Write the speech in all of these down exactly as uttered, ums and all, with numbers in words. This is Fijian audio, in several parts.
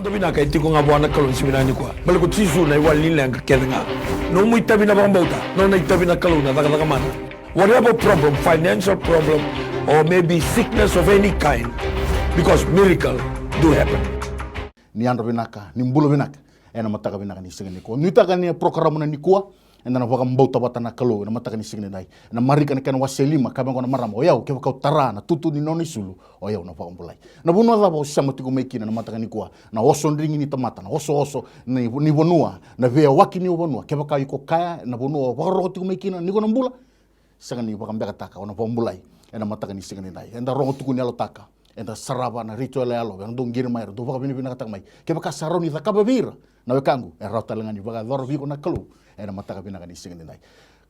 Noda vinaka e tiko ga vua na Kalou ni siga vinaka nikua. Baleta ko Jisu na iwali ni leqa kece ga. Nomu itavi na vakabauta, nona itavi na Kalou na cakacaka mana. Whatever problem, financial problem, or maybe sickness of any kind, because miracle do happen. Ni yadra vinaka, ni bula vinaka ena mataka vinaka ni siga nikua. Nuitaka ni porokaramu na nikua, eda na vakabauta vata na Kalou ena mataka ni siga nidai. Ena Marika na kena wase lima, kaya mai qo na marama, o yau, kevaka au tara na tutu ni nona isulu, o yau na vakabulai. Na vanua cava o sema tiko mai kina na mataka nikua? Na osodrigi ni tamata, na osooso ni, ni vanua, na veiyawaki ni vanua. Kevaka iko kaya na vanua o vakarorogo tiko mai kina ni ko na bula, sega ni vakabekataka o na vakabulai ena mataka ni siga nidai. Eda rogo tukuni yalotaka, eda sarava na retio yaloyalo, era dau qiri mai, era dau vakavinavinakataka mai. Kevaka sa rawa ni cakava vei ira na wekaqu, e rawa tale ga ni vakayacora vei iko na Kalou ena mataka vinaka ni siga nidai.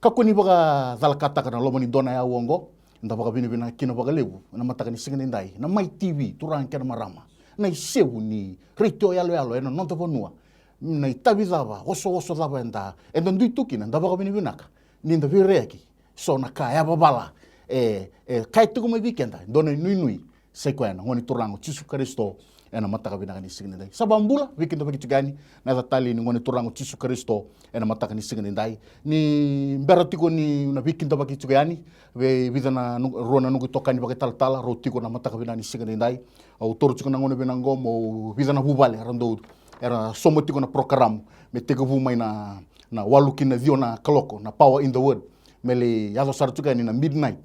Kakua ni vakacalakataka na loma ni dua na yau oqo, eda vakavinavinaka kina vakalevu ena mataka ni siga nidai. Na Mai T V, turaga kei na marama, na isevu ni retio yaloyalo ena noda vanua. Na itavi cava, osooso cava eda, eda dui tu kina, da vakavinavinaka ni da veiraiyaki. So na ka yavavala e, e kaya tiko mai vei keda, dua na inuinui, sai koya na Gone Turaga o Jisu Karisito ena mataka vinaka ni siga nidai. Sa vakabula, veikidavaki tiko yani na yaca talei ni Gone Turaga o Jisu Karisito ena mataka ni siga nidai. Ni bera tiko ni na veikidavaki tiko yani vei vica na noqu, rua na noqu itokani vakaitalatala, rau tiko na mataka vinaka ni siga nidai. Au taura tiko na gauna vinaka oqo meu vica na vuvale era dau, era sauma tiko na porokaramu me tekivu mai na, na walu ki na ciwa na kaloko, na Power in the Word. Me lai yaco sara tiko yani na midnight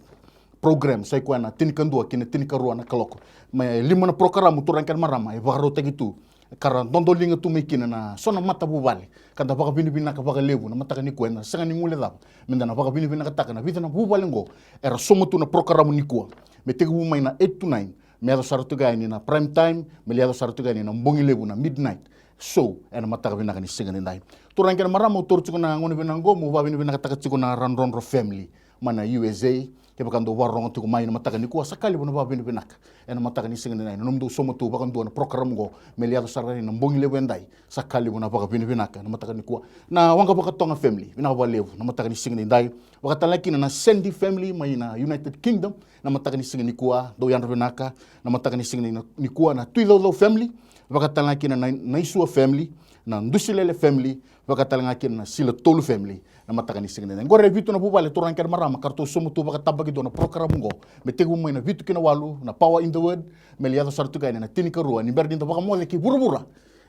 program, sai koya na tinikadua ki na tinikarua na kaloko. Me lima na porokaramu, turaga kei na marama, e vakarautaki tu, ka ra dodoliga tu mai kina na so na matavuvale. Ka da vakavinavinaka vakalevu na mataka nikua, eda sega ni guilecava me da na vakavinavinakataka na vica na vuvale oqo era sauma tu na porokaramu nikua. Me tekivu mai na eight to nine, me yaco sara tiko yani na prime time, me lai yaco sara tiko yani na bogi levu, na midnight show, ena mataka vinaka ni siga nidai. Turaga kei na marama, au taura tiko na gauna vinaka oqo meu vakavinavinakataka tiko na Radrodro family mai na U S A. Kevaka dou vakarorogo tiko mai na mataka nikua, sa ka levu na vakavinavinaka ena mataka ni siga nidai. Na nomudou sauma tu vakadua na porokaramu oqo me lai yaco sara yani na bogi levu edai, sa ka levu na vakavinavinaka ena mataka nikua. Na Waqa Vakatoga family, vinaka vakalevu na mataka ni siga nidai. Vakatalega kina na Sandy family mai na United Kingdom, na mataka ni siga nikua, dou yadra vinaka na mataka ni siga ni, nikua. Na Tuicaucau family, vakatalega kina na, na Naisua family, na Dusilele family, vakatalega kina na Silatolu family, na mataka ni siga nidai. Oqori e vitu na vuvale, turaga kei na marama, ka ratou sauma tu vakatabakidua na porokaramu oqo me tekivu mai na vitu ki na walu, na Power in the Word, me lai yaco sara tiko yani na tinikarua, ni bera ni da vakamoce ki vuravura,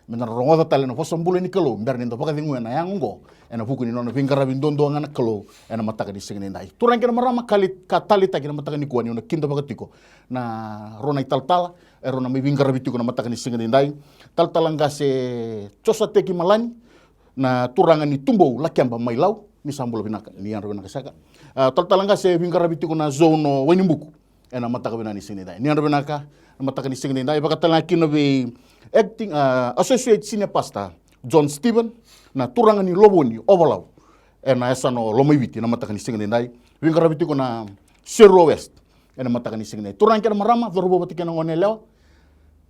me da na rogoca tale na vosa bula ni Kalou, bera ni da vakaceguya na yago oqo ena vuku ni nona veiqaravi duadua ga na Kalou ena mataka ni siga nidai. Turaga kei na marama, ka lai, ka taleitaki na mataka nikua niu na kidavaka tiko na rua na italatala e rau na mai veiqaravi tiko na mataka ni siga nidai. Talatala qase Josateki Malani, na turaga ni Tubou, Lakeba mai Lau, ni sa bula vinaka, ni yadra vinaka saka. A, talatala qase e veiqaravi tiko na zone o Wainibuku ena mataka vinaka ni siga nidai. Ni yadra vinaka na mataka ni siga nidai, vakatalega kina vei acting, a, associate senior pastor John Stephen, na turaga ni Lovoni, Ovalau, ena yasana o Lomaiviti, na mataka ni siga nidai. Veiqaravi tiko na Serua West ena mataka ni siga nidai. Turaga kei na marama, cauravou vata kei na goneyalewa,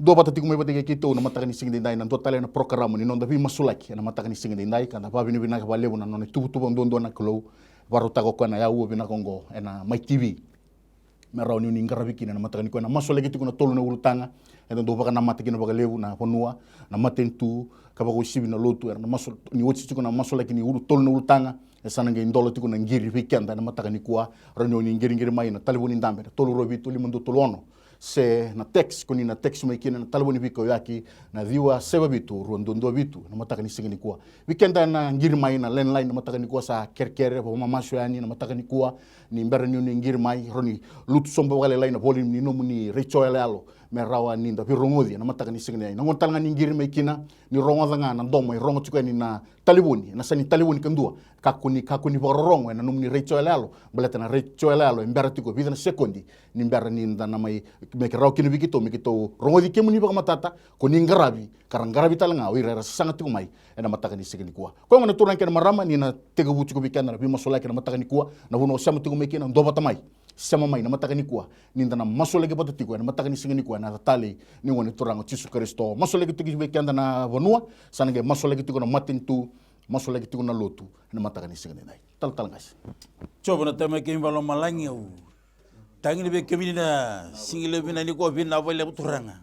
dua vata tiko mai vata kei keitou na mataka ni siga nidai, na dua tale na porokaramu ni noda veimasulaki ena mataka ni siga nidai, ka da vakavinavinaka vakalevu na nona ituvatuva duadua na Kalou, vakarautaka o koya na yaua vinaka oqo ena Mai T V. Me rawa ni, ni qaravi kina na mataka nikua. Ena masulaki tiko na tolu na ulutaga eda dau vakanamata kina vakalevu, na vanua, na matanitu, ka vakauasivi na lotu. Era na masu, ni oti tiko na masulaki ni ulu, tolu na ulutaga, e sa na qai dola tiko na qiri vei keda ena mataka nikua. Rawa ni o ni qiriqiri mai na talevoni dabe na tolu rua vitu lima dua tolu ono, se na text, ko ni na text mai kina na talevoni veikauyaki na ciwa saiva vitu rua dua dua vitu na mataka ni siga nikua. Vei keda na qiri mai na landline na mataka nikua, sa kerekere, vakamamasu yani na mataka nikua. Ni bera ni o ni qiri mai, rawa ni lutu sobu vakalailai na volume ni nomuni retio yaloyalo me rawa ni da veirogoci ena mataka ni siga nidai. Na gauna tale ga ni qiri mai kina, ni rogoca ga na domo e rogo tiko yani na talevoni, na yasa ni talevoni kadua. Kakua ni, kakua ni vakarorogo ena nomuni retio yaloyalo, baleta na retio yaloyalo e bera tiko vica na sekodi ni bera ni da na mai, me ke rawa kina vei keitou me keitou rogoci kemuni vakamatata, ko ni qaravi, ka ra qaravi tale ga o ira era sasaga tiko mai ena mataka ni siga nikua. Koya gona, turaga kei na marama, ni na tekivu tiko vei keda na veimasulaki ena mataka nikua. Na vanua o sema tiko mai kina, dua vata mai, sema mai na mataka nikua, ni da na masulaki vata tiko ena mataka ni siga nikua ena yaca talei ni Gone Turaga o Jisu Karisito. Masulaki tiko vei keda na vanua, sa na qai masulaki tiko na matanitu, masulaki tiko na lotu ena mataka ni siga nidai. Talatala qase. Jiova na Tamai keimami vakalomalagi, au tagi ni vei kemuni na siga levu vinaka nikua, vinaka vakalevu Turaga.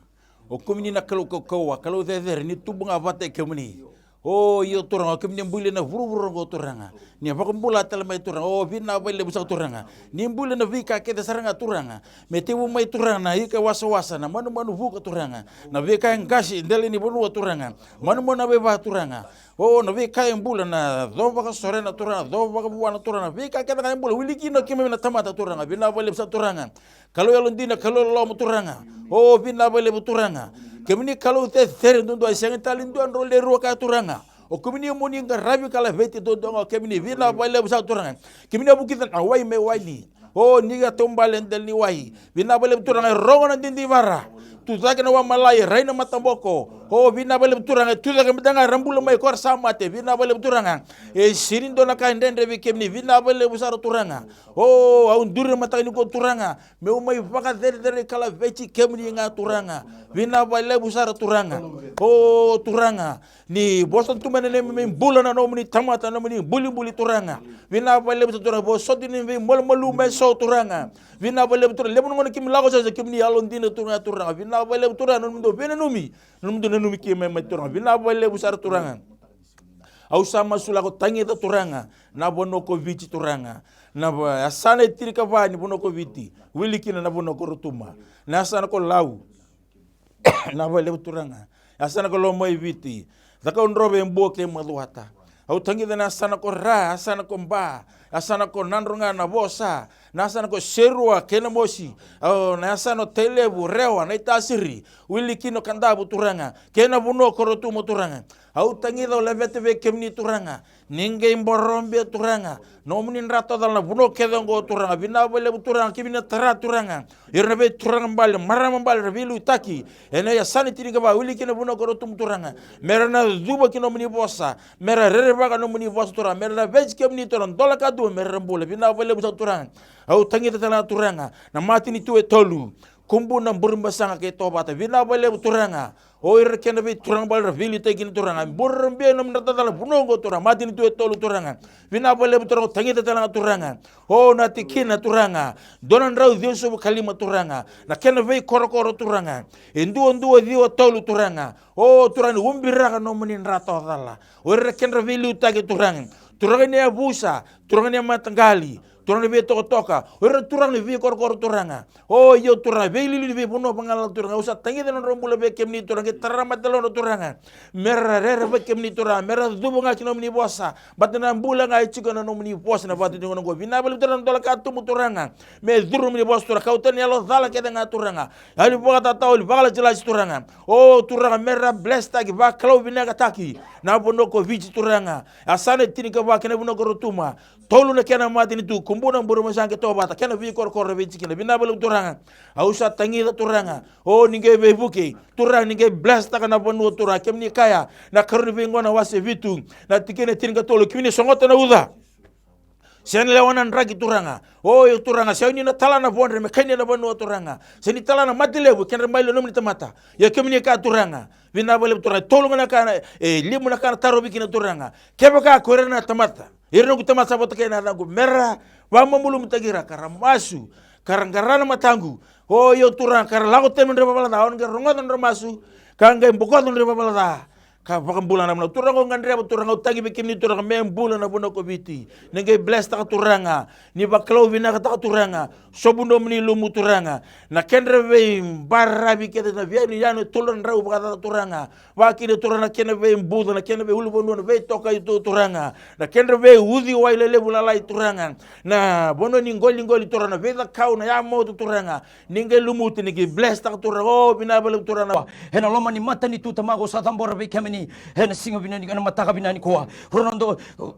O kemuni na Kalou kaukauwa, Kalou cecere, ni tubu ga vata e kemuni. O io Turaga, o kemuni buli na vuravura oqo Turaga. Ni vakabula tale mai Turaga. O vinaka vakalevu saka Turaga. Ni buli na veika kece sara ga Turaga. Me tevu mai Turaga na ika wasawasa, na manumanu vuka Turaga. Na veika e qasi dela ni vanua Turaga. Manumanu na veiva Turaga. O na veika e bula na co vakasorena Turaga, co vakavuana Turaga. Na veika kece ga e bula, wili kina o keimami na tamata Turaga. Vinaka vakalevu saka Turaga. Kalou yalodina, Kalou loloma Turaga. O vinaka vakalevu Turaga. Kemuni Kalou cecere duadua, e sega tale ni dua drau lewe rua kaya Turaga. O kemuni mo ni qaravi ka laveti duadua ga o kemuni, vinaka vakalevu saka Turaga. Kemuni a vukica na wai me waini. O ni a taubale e dela ni wai. Vinaka vakalevu Turaga, e rogo na didivara. Tucake na wamalai, rai na mataboko. O vinaka vakalevu Turaga, e tucake mada ga era bula mai ko era sa mate. Vinaka vakalevu Turaga. E sega ni dua na ka e dredre vei kemuni, vinaka vakalevu sara Turaga. O au duri na mataka nikua Turaga. Meu mai vakacerecerei ka laveti kemuni ga Turaga. Vinaka vakalevu sara Turaga. O Turaga, ni vosa tu mai na neimami bula na nomuni tamata, na nomuni bulibuli Turaga. Vinaka vakalevu sara Turaga, vosoti ni veimalumalumu eso Turaga. Vinaka vakalevu Turaga, levu na gauna keimami lako sara, sa kemuni yalodina Turaga, Turaga. Vinaka vakalevu Turaga, na nomudou veinanumi, na nomudou nanumi keimami mai Turaga. Vinaka vakalevu sara Turaga. Au sa masulaka, au tagica Turaga na vanua ko Viti Turaga. Na va- yasana e tinikava ni vanua ko Viti, wili kina na vanua ko Rotuma. Na yasana ko Lau, na vakalevu Turaga. Yasana ko Lomaiviti, Cakaudrove, Bua kei Macuata. Au tagica na yasana ko Ra, yasana ko Ba, yasana ko Nadroga, Navosa, na yasana ko Serua kei Namosi. Au na yasana o Tailevu, Rewa, Naitasiri, wili kina o Kadavu Turaga, kei na vanua ko Rotuma Turaga. Au tagica, au laveta vei kemuni Turaga. Ni qai borobia Turaga nomuni dra tocala na vanua kece oqo Turaga. Vinaka vakalevu Turaga, kemuni na tara Turaga. Ira na veituraga bale, marama bale, ra veiliutaki ena yasana tinikava, wili kina vanua ko Rotuma Turaga. Mera na cuva ki nomuni vosa, mera rerevaka nomuni vosa Turaga, mera na veti kemuni Turaga, dola ka dua mera bula. Vinaka vakalevu saka Turaga. Au tagica tale ga Turaga na matanitu e tolu, Kubuna, Burebasaga kei Tovata. Vinaka vakalevu Turaga. O ira kena veituraga bale ra veiliutaki kina Turaga. Borobia nomuni dra tocala na vanua oqo Turaga, matanitu e tolu Turaga. Vinaka vakalevu Turaga, au tagica tale ga Turaga. O na tikina Turaga, dua na drau ciwasagavulu ka lima Turaga. Na kena veikorokoro Turaga, e dua dua ciwa tolu Turaga. O Turaga ni ubiraka nomuni dra tocala. O ira kena veiliutaki Turaga. Turaga ni yavusa, Turaga ni mataqali, Turaga ni veitokatoka. O ira Turaga ni veikorokoro Turaga. O io Turaga, veiliuliu ni veivanua vagalala Turaga. Au sa tagica na nodra bula vei kemuni Turaga, qai tara na mata ni yalodra Turaga. Mera rerevaki kemuni Turaga, mera cuva ga ki nomuni vosa. Baleta na bula ga e tiko ena nomuni vosa na vakatututunu oqo. Vinaka vakalevu Turaga na dola ka tubu Turaga. Me curu nomuni vosa Turaga, kauta na yalo cala kece ga Turaga. Yalo ni vakatatao, yalo ni vakalatilati Turaga. O Turaga, mera blesstaki, vakalou vinakataki na vanua ko Viti Turaga. Yasana e tinikava kei na vanua ko Rotuma. Tolu na kena matanitu, Kubuna, Burebasaga kei Tovata, kena veikorokoro ra veitikina. Vinaka vakalevu Turaga. Au sa tagica Turaga. O ni qai veivuke Turaga, ni qai blesstaka na vanua Turaga. Kemuni kaya na Karua ni Veigauna wase vitu, na tikina e tinikatolu, kemuni sogota na uca, sega ni lewa na draki Turaga. O io Turaga, sega ni na tala na vodre me kania na vanua Turaga. Sega ni tala na mate levu, kedra mai lewe nomuni tamata. Ia kemuni kaya Turaga. Vinaka vakalevu Turaga. Tolu ga na ka na, e lima na ka na tarovi kina Turaga. Kevaka ko ira na tamata, ira noqu tamata sa vota kei na yacaqu, mera vakamamalumalumutaki ira ka ra masu, ka ra qara na mataqu. O io Turaga, ka ra lako tani nodra ivalavala ca, au na qai rogoca nodra masu, ka qai bokoca nodra ivalavala ca, ka vakabula na vanua. Turaga au gadreva Turaga, au tagi vei kemuni Turaga, me bula na vanua ko Viti. Ni qai blesstaka Turaga, ni vakalou vinakataka Turaga, sobu nomuni ilumu Turaga. Na kedra veibaravi kece na veiyanuyanu e tolu na drau vakacaca Turaga. Vakakina Turaga na kena veibuca, na kena veiuluvanua, na veitokaitu Turaga. Na kedra veiuciwai lelevu lalai Turaga. Na vanua ni qoliqoli Turaga, na veicakau, na yamotu Turaga. Ni qai lumuti, ni qai blesstaka Turaga. O vinaka vakalevu Turaga. Ena loma ni matanitu Tamaqu au sa cabora vei kemuni. Ena siga vinaka nikua, ena mataka vinaka nikua. Rua na do, ru,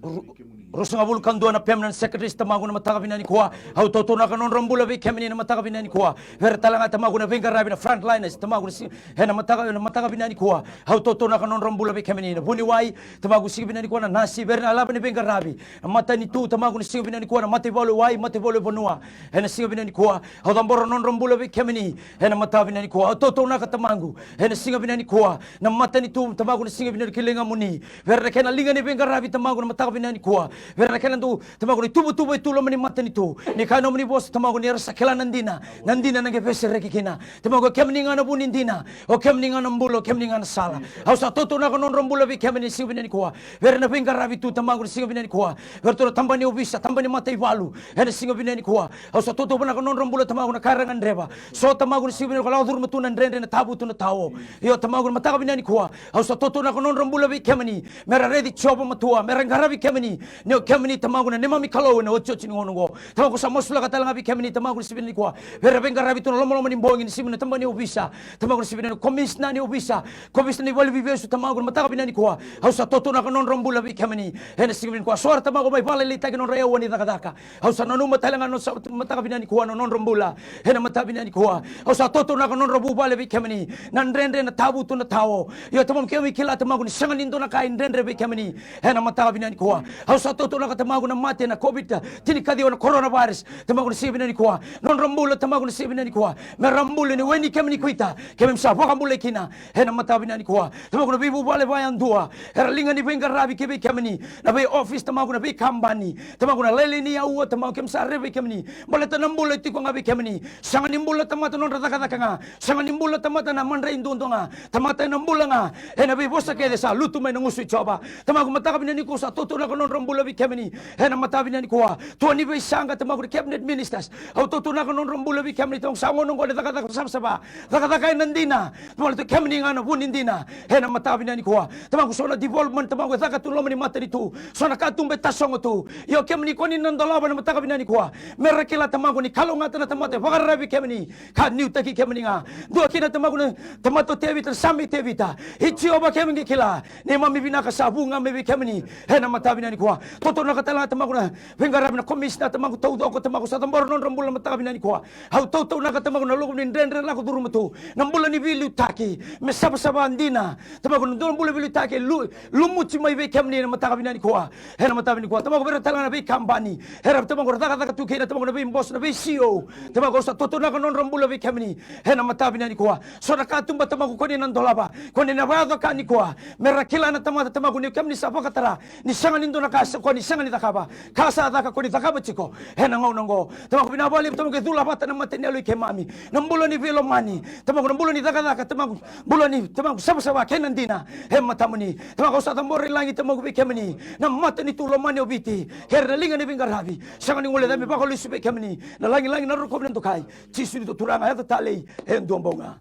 ru, ruasagavulu ka dua na permanent secretaries Tamaqu ena mataka vinaka nikua. Au tautuanaka na nodra bula vei kemuni ena mataka vinaka nikua. Vei ira tale ga Tamaqu na veiqaravi na frontliners Tamaqu na siga, ena mataka, ena mataka vinaka nikua. Au tautuanaka na nodra bula vei kemuni na vuniwai Tamaqu siga vinaka nikua na nasi, vei ira na lava ni veiqaravi. Na matanitu Tamaqu na siga vinaka nikua na mataivalu e wai, mataivalu e vanua. Ena siga vinaka nikua. Au cabora na nodra bula vei kemuni. Ena mataka vinaka nikua. Au tautuanaka Tamaqu. Ena siga vinaka nikua. Na matanitu tu, Tamaqu, na siga vinaka ni kilai ga muni. Vei ira na kena liga ni veiqaravi, Tamaqu, na mataka vinaka nikua. Vei ira na kena dau, Tamaqu, na ituvatuva e tu loma ni matanitu. Ni kaya na nomuni vosa, Tamaqu, ni era sa kila na dina. Na dina na qai veisereki kina. Tamaqu, o kemuni ga na vu ni dina. O kemuni ga na bula, o kemuni ga na sala. Au sa totona na nodra bula vei kemuni na siga vinaka nikua. Vei ira na veiqaravi tu, Tamaqu, na siga vinaka nikua. Vei iratou na tabana ni ovisa, tabana ni mataivalu. Ena siga vinaka nikua. Au sa totona na nodra bula, Tamaqu, na ka era gadreva. So, Tamaqu, na siga vinaka nikua, lako curuma tu na dredre, na tavutu, na tao. Io, Tamaqu, na mataka vinaka nikua. Au sa totona na nodra bula vei kemuni. Mera raici Jiova matua, mera qaravi kemuni. Ni o kemuni, Tamaqu, na neimami Kalou ena otioti ni gauna oqo. Tamaqu, sa masulaka tale ga vei kemuni, Tamaqu, na siga vinaka nikua. Vei ira veiqaravi tu na lomaloma ni bogi, na siga vinaka, tabana ni ovisa. Tamaqu, na siga vinaka nikua, komisina ni ovisa. Komisina ni valeniveivesu, Tamaqu, na mataka vinaka nikua. Au sa totona na nodra bula vei kemuni. Ena siga vinaka nikua. So era, Tamaqu, mai valailaitaki na nodra aua ni cakacaka. Au sa nanuma tale ga na sa mataka vinaka nikua na nodra bula. Ena mataka vinaka nikua. Au sa totona na nodra vuvale vei kemuni. Na dredre, na tavutu, na tao. Io, Tamaqu, kemuni kila, Tamaqu, ni sega ni dua na ka e dredre vei kemuni. Ena mataka vinaka nikua. Au sa totona, Tamaqu, na mate na COVID tinikaciwa, na coronavirus. Tamaqu, na siga vinaka nikua. Nodra bula, Tamaqu, na siga vinaka nikua. Mera bula ni we ni kemuni kuita. Keimami sa vakabulai kina. Ena mataka vinaka nikua. Tamaqu, na veivuvale vakayadua. Era liga ni veiqaravi ki vei kemuni. Na vei office, Tamaqu, na veikabani. Tamaqu, na lailai ni aua, Tamaqu, keimami sa raici vei kemuni. Baleta na bula e tiko ga vei kemuni. Sega ni bula tamata na nodra cakacaka ga. Sega ni bula tamata na madrai duadua ga. Tamata ena bula ga. Ena veivosa kece sa lutu mai na gusu i Jiova. Tamaqu, mataka vinaka nikua sa totona na nodra bula vei kemuni. Ena mataka vinaka nikua. Tua ni veisaqa, Tamaqu, na cabinet ministers. Au totona na nodra bula vei kemuni, Tamaqu, sa gauna oqo ni cakacaka savasava. Cakacaka ena dina. Tamaqu, tu kemuni ga na vu ni dina. Ena mataka vinaka nikua. Tamaqu, so na development, Tamaqu, e caka tu loma ni matanitu. So na katuba e tasogo tu. Io, kemuni ko ni na dolava na mataka vinaka nikua. Mera kila, Tamaqu, ni kalougata na tamata e vakararavi kemuni. Ka niutaki kemuni ga. Dua kina, Tamaqu, na tamata o Tevita, na Same i Tevita. I Jiova, kemuni kila. Neimami vinaka sa vu ga mai vei kemuni. Ena mataka vinaka nikua. Totona tale ga, Tamaqu, na veiqaravi, na komisina, Tamaqu, taucoko, Tamaqu, sa cabora na nodra bula na mataka vinaka nikua. Au tautaunaka, Tamaqu, na loqu ni dredre lako curuma tu. Na bula ni veiliutaki. Me savasava dina. Tamaqu, na dua na bula veiliutaki. Lu, lumuti mai vei kemuni na mataka vinaka nikua. Ena mataka vinaka nikua. Tamaqu, vei ira tale ga na veikabani. Era, Tamaqu, ra cakacaka tu kina, Tamaqu, na veibosi, na vei C E O. Tamaqu, au sa totona na nodra bula vei kemuni. Ena mataka vinaka nikua. So na katuba, Tamaqu, ko ni na dolava. Ko ni na vakayaco ka nikua. Mera kila na tamata, Tamaqu, ni kemuni sa vakatara. Ni sega ni dua na ka sa ko ni sega ni cakava. Ka sa caka ko ni cakava tiko. Ena gauna oqo. Tamaqu, vinaka vakalevu, Tamaqu, e cula vata na mata ni yalo i keimami. Na bula ni veilomani. Tamaqu, na bula ni cakacaka, Tamaqu. Bula ni, Tamaqu, savasava kei na dina. E matamuni. Tamaqu, au sa cabora i lagi, Tamaqu, vei kemuni. Na matanitu lomani o Viti. Kei ira na liga ni veiqaravi. Sega ni guilecavi me vakalesuya vei kemuni. Na lagilagi, na rokovi, na dokai. Jisu na Turaga, yaco talei. E dua bau ga.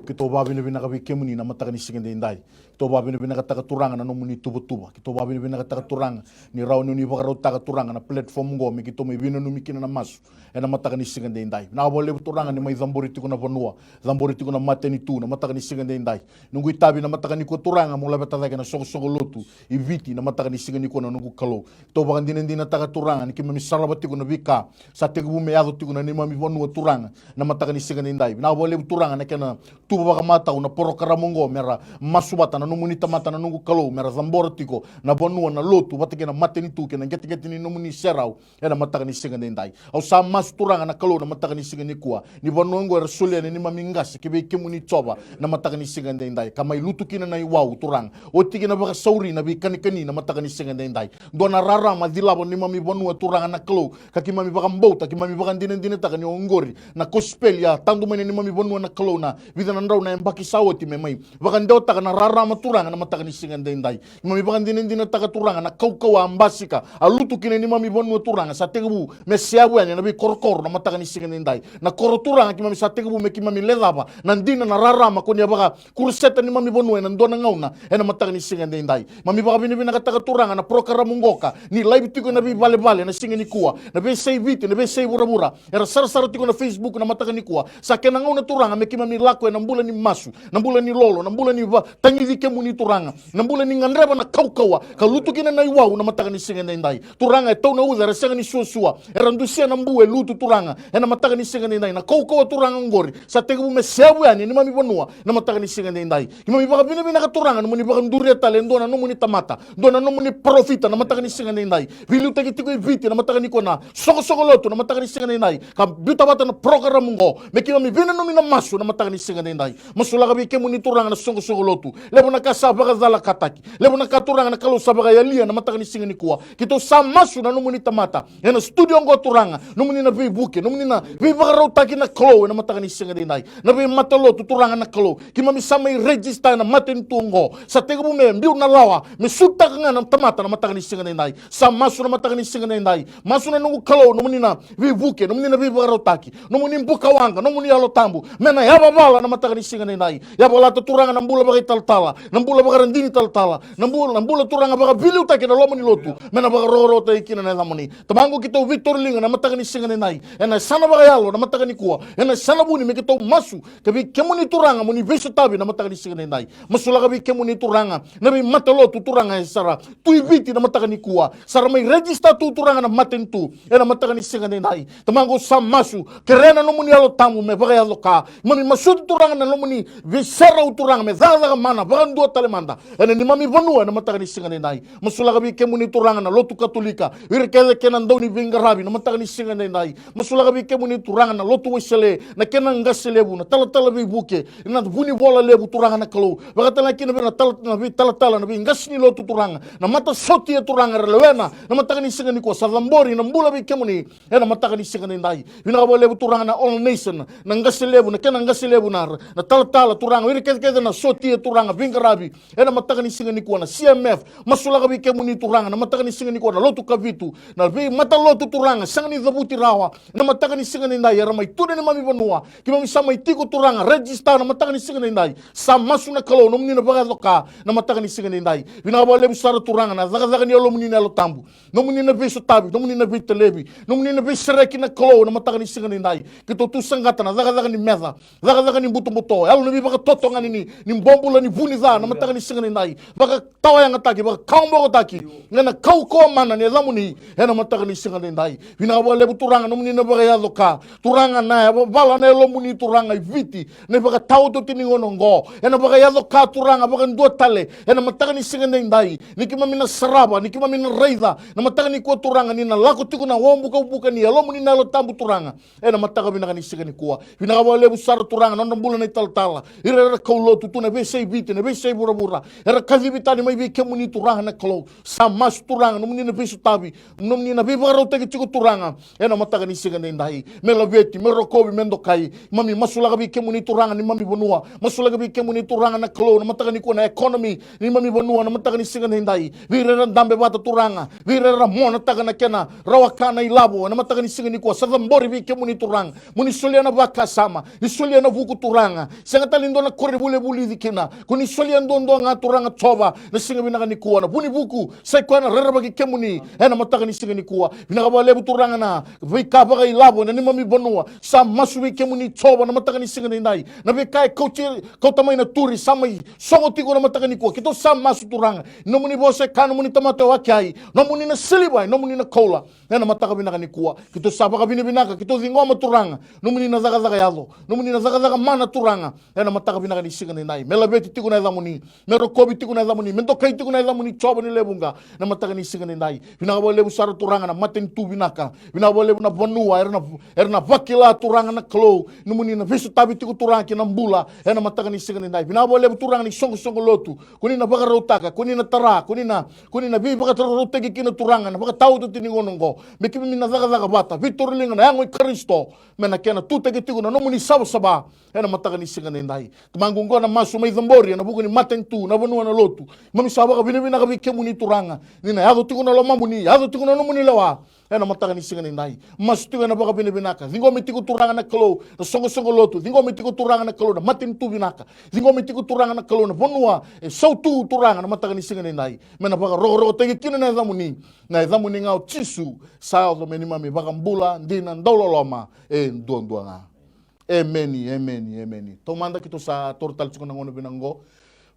Keitou vakavinavinaka vei kemuni na mataka ni siga edaidai. Keitou vakavinavinakataka, Turaga, na nomuni tuvatuva. Keitou vakavinavinakataka, Turaga, ni rawa ni oni vakarautaka, Turaga, na platform oqo me keitou mai veinanumi kina na masu ena mataka ni siga edaidai. Vinaka vakalevu, Turaga, ni mai cabori tiko na vanua, cabori tiko na matanitu na mataka ni siga edaidai. Noqu itavi na mataka nikua, Turaga, mo laveta cake na soqosoqo lotu i Viti na mataka ni siga nikua, na noqu Kalou. Keitou vakadinadinataka, Turaga, ni keimami sarava tiko na veika sa tekivu me yaco tiko na neimami vanua, Turaga, na mataka ni siga edaidai. Vinaka vakalevu, Turaga, na kena tuva vakamatau na porokaramu oqo me ra masu vata na nomuni tamata, na noqu Kalou, me ra cabora tiko na vanua, na lotu, vata kei na matanitu kei na qeteqete ni nomuni serau ena mataka ni siga edaidai. Au sa masu, Turaga na Kalou, na mataka ni siga nikua, ni vanua oqo era solia na neimami qase ki vei kemuni, Jiova, na mataka ni siga edaidai, ka mai lutu kina na iwau, Turaga. Oti kina vakasauri na veikanikani na mataka ni siga edaidai. Dua na rarama cilava neimami vanua, Turaga na Kalou, ka keimami vakabauta, keimami vakadinadinataka ni oqori na kosipeli a tadu mai na neimami vanua, na Kalou, na vica na drau na yabaki sa oti, me mai vakadewataka na rarama, Turaga, na mataka ni siga edaidai. Keimami vakadinadinataka, Turaga, na kaukauwa a basika, a lutu ki na neimami vanua, Turaga, sa tekivu me seavu yani ena veikorokoro na mataka ni siga edaidai. Na koro, Turaga, keimami sa tekivu me keimami lecava na dina, na rarama ko ni a vakakuruseta neimami vanua ena dua na gauna ena mataka ni siga edaidai. Keimami vakavinavinakataka, Turaga, na porokaramu oqo ka ni laivi tiko ena veivalevale na siga nikua, na veiyasai Viti, na veiyasai vuravura era sarasara tiko na Facebook na mataka nikua. Sa kena gauna, Turaga, me keimami lako ena bula ni masu, na bula ni lolo, na bula ni va, tagici kemuni, Turaga, na bula ni gadreva na kaukauwa ka lutu kina na iwau na mataka ni siga edaidai. Turaga, e tau na uca, era sega ni suasua, era dusia na bu e lutu, Turaga, ena mataka ni siga edaidai. Na kaukauwa, Turaga, oqori sa tekivu me seavu yani neimami vanua na mataka ni siga edaidai. Keimami vakavinavinaka, Turaga, nomuni vakaduria tale e dua na nomuni tamata, dua na nomuni parofita na mataka ni siga edaidai. Veiliutaki tiko i Viti na mataka nikua, na soqosoqo lotu na mataka ni siga edaidai, ka biuta vata na porokaramu oqo me keimami veinanumi na masu na mataka ni siga edaidai. Masulaka vei kemuni, Turaga, na soqo soqosoqo lotu. Levu na ka sa vakacalakataki. Levu na ka, Turaga, na Kalou, sa vakayalia na mataka ni siga nikua. Keitou sa masu na nomuni tamata ena studio oqo, Turaga, nomuni na veivuke, nomuni na veivakarautaki, na Kalou, ena mataka ni siga edaidai. Na veimatalotu, Turaga, na Kalou, keimami sa mai rejista ena matanitu oqo. Sa tekivu me biu na lawa me sutaka ga na tamata na mataka ni siga edaidai. Sa masu na mataka ni siga edaidai. Masu na noqu Kalou, nomuni na veivuke, nomuni na veivakarautaki, nomuni bukawaqa, nomuni Yalo Tabu me na yavavala na mataka ni siga edaidai. Yavalata, Turaga, na bula vakaitalatala, na bula vakaradini talatala, na bula, na bula, Turaga, vakaviliutaki ena loma ni lotu, me na vakarokorokotaki kina na yacamuni. Tamaqu, keitou veitoriliga na mataka ni siga edaidai ena yasana vakayalo na mataka nikua, ena yasana vuni, me keitou masu ka vei kemuni, Turaga, mo ni veisotavi na mataka ni siga edaidai. Masulaka vei kemuni, Turaga, na veimatalotu, Turaga, e sa ra tu i Viti na mataka nikua, sa ra mai rejista tu, Turaga, na matanitu ena mataka ni siga edaidai. Tamaqu, sa masu, kerea na nomuni Yalo Tabu me vakayaco ka. Keimami masuta, Turaga, na nomuni veiserau, Turaga, me cakacaka mana vakadua tale mada ena neimami vanua ena mataka ni siga edaidai. Masulaka vei kemuni, Turaga, na lotu Katolika, o ira kece kei na dau ni veiqaravi na mataka ni siga edaidai. Masulaka vei kemuni, Turaga, na lotu Wesele, na kena qase levu, na talatala veivuke, na vunivola levu, Turaga, na Kalou, vakatalega kina vei ira na tala, na veitalatala, na veiqase ni lotu, Turaga, na matasotia, Turaga, era lewena na mataka ni siga nikua. Sa cabori na bula vei kemuni ena mataka ni siga edaidai. Vinaka vakalevu, Turaga, na All Nation, na qase levu, na kena qase levu, na, na talatala, Turaga, o ira kecekece na sotia, Turaga, veiqaravi ena mataka ni siga nikua, na C M F. Masulaka vei kemuni, Turaga, na mataka ni siga nikua, na lotu Kavitu, na veimatalotu, Turaga, sega ni cavuti rawa na mataka ni siga edaidai, era mai tu ena neimami vanua. Keimami sa mai tiko, Turaga, rejista na mataka ni siga edaidai. Sa masu, na Kalou, nomuni na vakayaco ka na mataka ni siga edaidai. Vinaka vakalevu sara, Turaga, na cakacaka ni Yalomuni na Yalo Tabu, nomuni na veisotavi, nomuni na veitalevi, nomuni na veisereki, na Kalou, na mataka ni siga edaidai. Keitou tu saqata na cakacaka ni meca, cakacaka ni butobuto, yalo ni veivakatotogani ni, ni bobula ni vu ni ca na mataka ni siga edaidai. Vakatawayagataki, vakakawabokotaki ena kaukauwa mana ni yacamuni ena mataka ni siga edaidai. Vinaka vakalevu, Turaga, nomuni na vakayaco ka, Turaga, na yavavala na Yalomuni, Turaga, i Viti, na ivakataotioti ni gauna oqo. Ena vakayaco ka, Turaga, vakadua tale ena mataka ni siga edaidai, ni keimami na sarava, ni keimami na raica na mataka nikua, Turaga, ni na lako tiko na wavokavuka ni Yalomuni na Yalo Tabu, Turaga, ena mataka vinaka ni siga nikua. Vinaka vakalevu sara, Turaga, na nodra bula na italatala, ira era kaulotu tu na veiyasai Viti, na veiyasai vuravura, era kacivi tani mai vei kemuni, Turaga, na Kalou. Sa masu, Turaga, nomuni na veisotavi, nomuni na veivakarautaki tiko, Turaga, ena mataka ni siga edaidai. Me laveti, me rokovi, me dokai. Keimami masulaka vei kemuni, Turaga, neimami vanua. Masulaka vei kemuni, Turaga, na Kalou, na mataka nikua, na economy neimami vanua na mataka ni siga edaidai. Vei ira era dabe vata, Turaga, vei ira era monataka na kena rawa ka na ilavo ena mataka ni siga nikua, sa cabori vei kemuni, Turaga. Mo ni solia na vakasama, ni solia na vuku, Turaga. Sega tale ni dua na koronivuli e vulici kina. Ko ni solia duadua ga, Turaga Jiova, na siga vinaka nikua, na vu ni vuku, sa i koya na rerevaki kemuni ena mataka ni siga nikua. Vinaka vakalevu, Turaga, na veika vakailavo ena neimami vanua. Sa masu vei kemuni, Jiova, na mataka ni siga edaidai. Na veika e kauti, kauta mai na turi, sa mai sogo tiko na mataka nikua. Keitou sa masu, Turaga, nomuni vosa e kaya, nomuni tamata e waki ai, nomuni na siliva, nomuni na koula. Ena mataka vinaka nikua, keitou sa vakavinavinaka, keitou ciqoma, Turaga, nomuni na cakacaka yaco, nomuni na cakacaka mana, Turaga, ena mataka vinaka ni siga edaidai. Me laveti tiko na yacamuni, me rokovi tiko na yacamuni, me dokai tiko na yacamuni, Jiova ni lewe vuqa, na mataka ni siga edaidai. Vinaka vakalevu sara, Turaga, na matanitu vinaka. Vinaka vakalevu na vanua era na, era na vakila, Turaga, na Kalou, nomuni na veisotavi tiko, Turaga, kei na bula ena mataka ni siga edaidai. Vinaka vakalevu, Turaga, ni soqosoqo lotu ko ni na vakarautaka, ko ni na tara, ko ni na, ko ni na veivakarautaki kina, Turaga, na vakataotioti ni gauna oqo, me keimami na cakacaka vata, veitoriliga na yago i Karisito, me na kena tutaki tiko na nomuni savasava ena mataka ni siga edaidai. Tamaqu, oqo na masu mai cabori ena vuku ni matanitu, na vanua, na lotu. Keimami sa vakavinavinaka vei kemuni, Turaga, ni na yaco tiko na lomamuni, yaco tiko na nomuni lewa ena mataka ni siga edaidai. Masu tiko ena vakavinavinaka. Ciqomi tiko, Turaga, na Kalou, na soqosoqo lotu. Ciqomi tiko, Turaga, na Kalou, na matanitu vinaka. Ciqomi tiko, Turaga, na Kalou, na vanua e sautu, Turaga, na mataka ni siga edaidai, me na vakarokorokotaki kina na yacamuni. Na yacamuni ga o Jisu sa yaco me neimami iVakabula dina, dauloloma e duadua ga. Emeni, emeni, emeni. Taumada, keitou sa taura tale tiko na gauna vinaka oqo.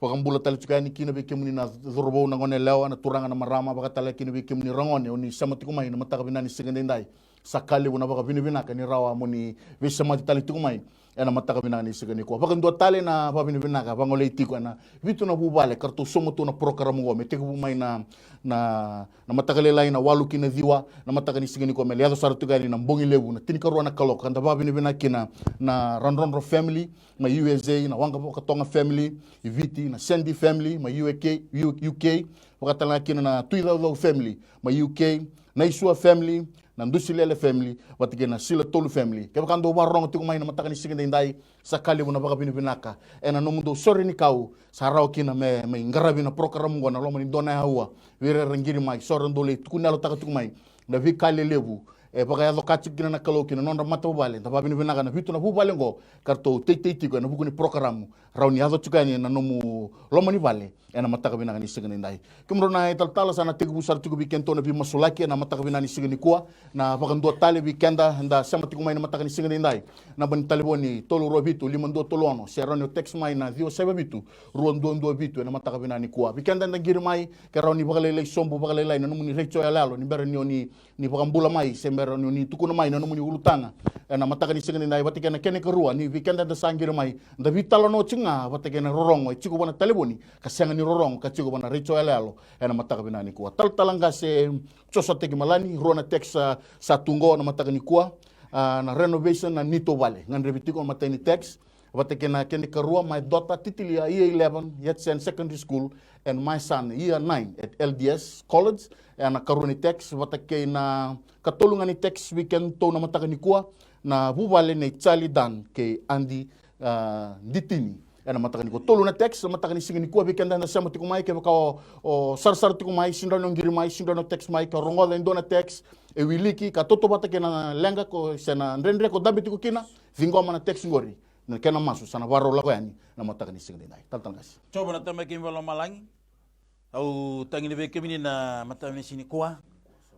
Vakabula tale tiko yani kina vei kemuni na cauravou, na goneyalewa, na turaga, na marama, vaka tale kina vei kemuni ragone o ni sema tiko mai na mataka vinaka ni siga edaidai. Sa ka levu na vakavinavinaka ni rawa mo ni veisemati tale tiko mai ena mataka vinaka ni siga nikua. Vakadua tale na vakavinavinaka vagolei tiko ena vitu na vuvale ka ratou sauma tu na porokaramu oqo me tekivu mai na, na, na mataka lailai na walu ki na ciwa na mataka ni siga nikua me lai yaco sara tiko yani na bogi levu na tinikarua na kaloko. Ka da vakavinavinaka kina na Radrodro family mai U S A, na Waqa Vakatoga family i Viti, na Sandy family mai U K, U K, vaka tale ga kina na Tuicaucau family mai U K, na Isua family, na Dusilele family, vata kei na Silatolu family. Kevaka dou vakarorogo tiko mai na mataka ni siga daidai, sa ka levu na vakavinavinaka ena nomudou sore ni kau sa rawa kina me mai qaravi na porokaramu oqo na loma ni dua na aua. Vei ira era qiri mai, so era dau lai tukuni yalotaka tiko mai na veika lelevu e vakayaco ka tiko kina na Kalou kina nodra matavuvale. Da vakavinavinaka na vitu na vuvale oqo ka ratou teitei tiko ena vuku ni porokaramu rawa ni yaco tiko yani ena nomu loma ni vale ena mataka vinaka ni siga nidai. Kemudrau na italatala, sa na tekivu sara tiko vei kedatou na veimasulaki ena mataka vinaka ni siga nikua. Na vakadua tale vei keda eda sema tiko mai na mataka ni siga nidai, naba ni talevoni tolu rua vitu lima dua tolu ono, se rawa ni o text mai na ciwa saiva vitu rua dua dua vitu ena mataka vinaka nikua. Vei keda eda qiri mai, ke rawa ni vakalailai sobu vakalailai na nomuni retio yaloyalo ni bera ni o ni ni vakabula mai, se bera ni, ni tukuna mai na nomuni ulutaga ena mataka ni siga nidai. Vata kei na kena ikarua, ni vei keda eda sa qiri mai, da veitalanoa tiko ga vata kei na rorogo e tiko vua na talevoni ka sega ni rorogo ka tiko vua na retio yaloyalo ena mataka vinaka nikua. Talatala qase Joshua Tekimalani, rua na text sa, sa tu qo na mataka nikua. A, na renovation na neitou vale, gadrevi tiko na matai ni text. Vata kei na kena ikarua, my daughter Titilia, year eleven, Yatsen Secondary School, and my son, year nine, at L D S College. Ena karua ni text, vata kei na katolu ga ni text vei kedatou na mataka nikua, na vuvale nei Charlie Dan kei Adi, a, Ditini. Ena mataka nikua, tolu na text na mataka ni siga nikua vei keda eda sema tiko mai. Kevaka o, o sarasara tiko mai, sega ni o qiri mai, sega ni o text mai, ka rogoca e dua na text e wiliki ka tautauvata kei na leqa ko se na dredre ko dabe tiko kina, ciqoma na text qori. Na kena masu sa na vakarau lako yani na mataka ni siga nidai. Talatala qase. Jiova na Tamai keimami vakalomalagi, au tagi ni vei kemuni na mataka ni siga nikua.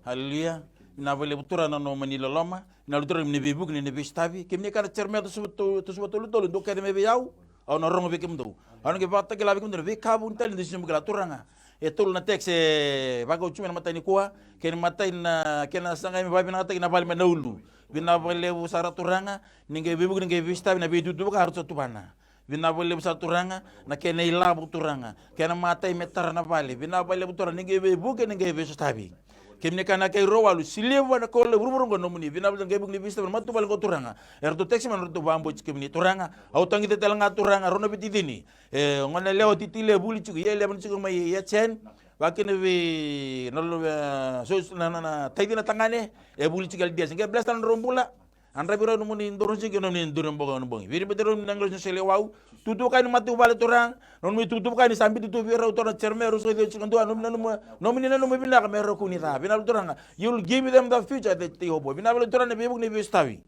Haleluya. Vinaka vakalevu Turaga na nomuni loloma. Vinaka vakalevu Turaga ni veivuke ni veisotavi. Kemuni kana Jeremaia tolusagavulu tolu, tolusagavulu tolu, dou kece mai vei au, au na rogo vei kemudou. Au na qai vakatakila vei kemudou na veika vuni tale ni dou sega ni bau kila. Turaga, e tolu na text e vakauti mai na mataka nikua. Kena imatai na kena sagai me vakavinakataki na vale mai na ulu. Vinaka vakalevu sara Turaga, ni qai veivuke ni qai veisotavi na veitutu vaka ratou sa tuvana. Vinaka vakalevu sara Turaga, na kena ilavo Turaga, kena matai me tara na vale. Vinaka vakalevu Turaga, ni qai veivuke ni qai veisotavi. Kemuni kana kai rua walu, siliva, na koula, vuravura oqo nomuni. Vinaka vakalevu, qai vuke ni veisotavi na matavuvale oqo Turaga. Eratou text mai na ratou vakabauti kemuni Turaga. Au tagita tale ga Turaga, rau na veiticini. E, gone yalewa Titilia e vuli tiko, year eleven tiko mai Yatsen. Vakakina vei na, na, na, so, na, na, na taici na tagane e vuli tiko L D S. Qai bless tale na nodrau bula. Yadravi rau nomuni doro jiki, nomuni doro bogi, bogi. Viri bete rau na qelo ni seleiwau. Tutuka ni matavuvale Turaga. Nomuni tutuka ni sa biuti tu vei rau Turaga na Jeremaia ruasagavulu ka ciwa, tikina dua. Nomuni nanuma, nomuni nanuma vinaka me rau kua ni ca. Vinaka vakalevu Turaga. You will give them the future that they hope for. Vinaka vakalevu Turaga na veivuke ni veisotavi.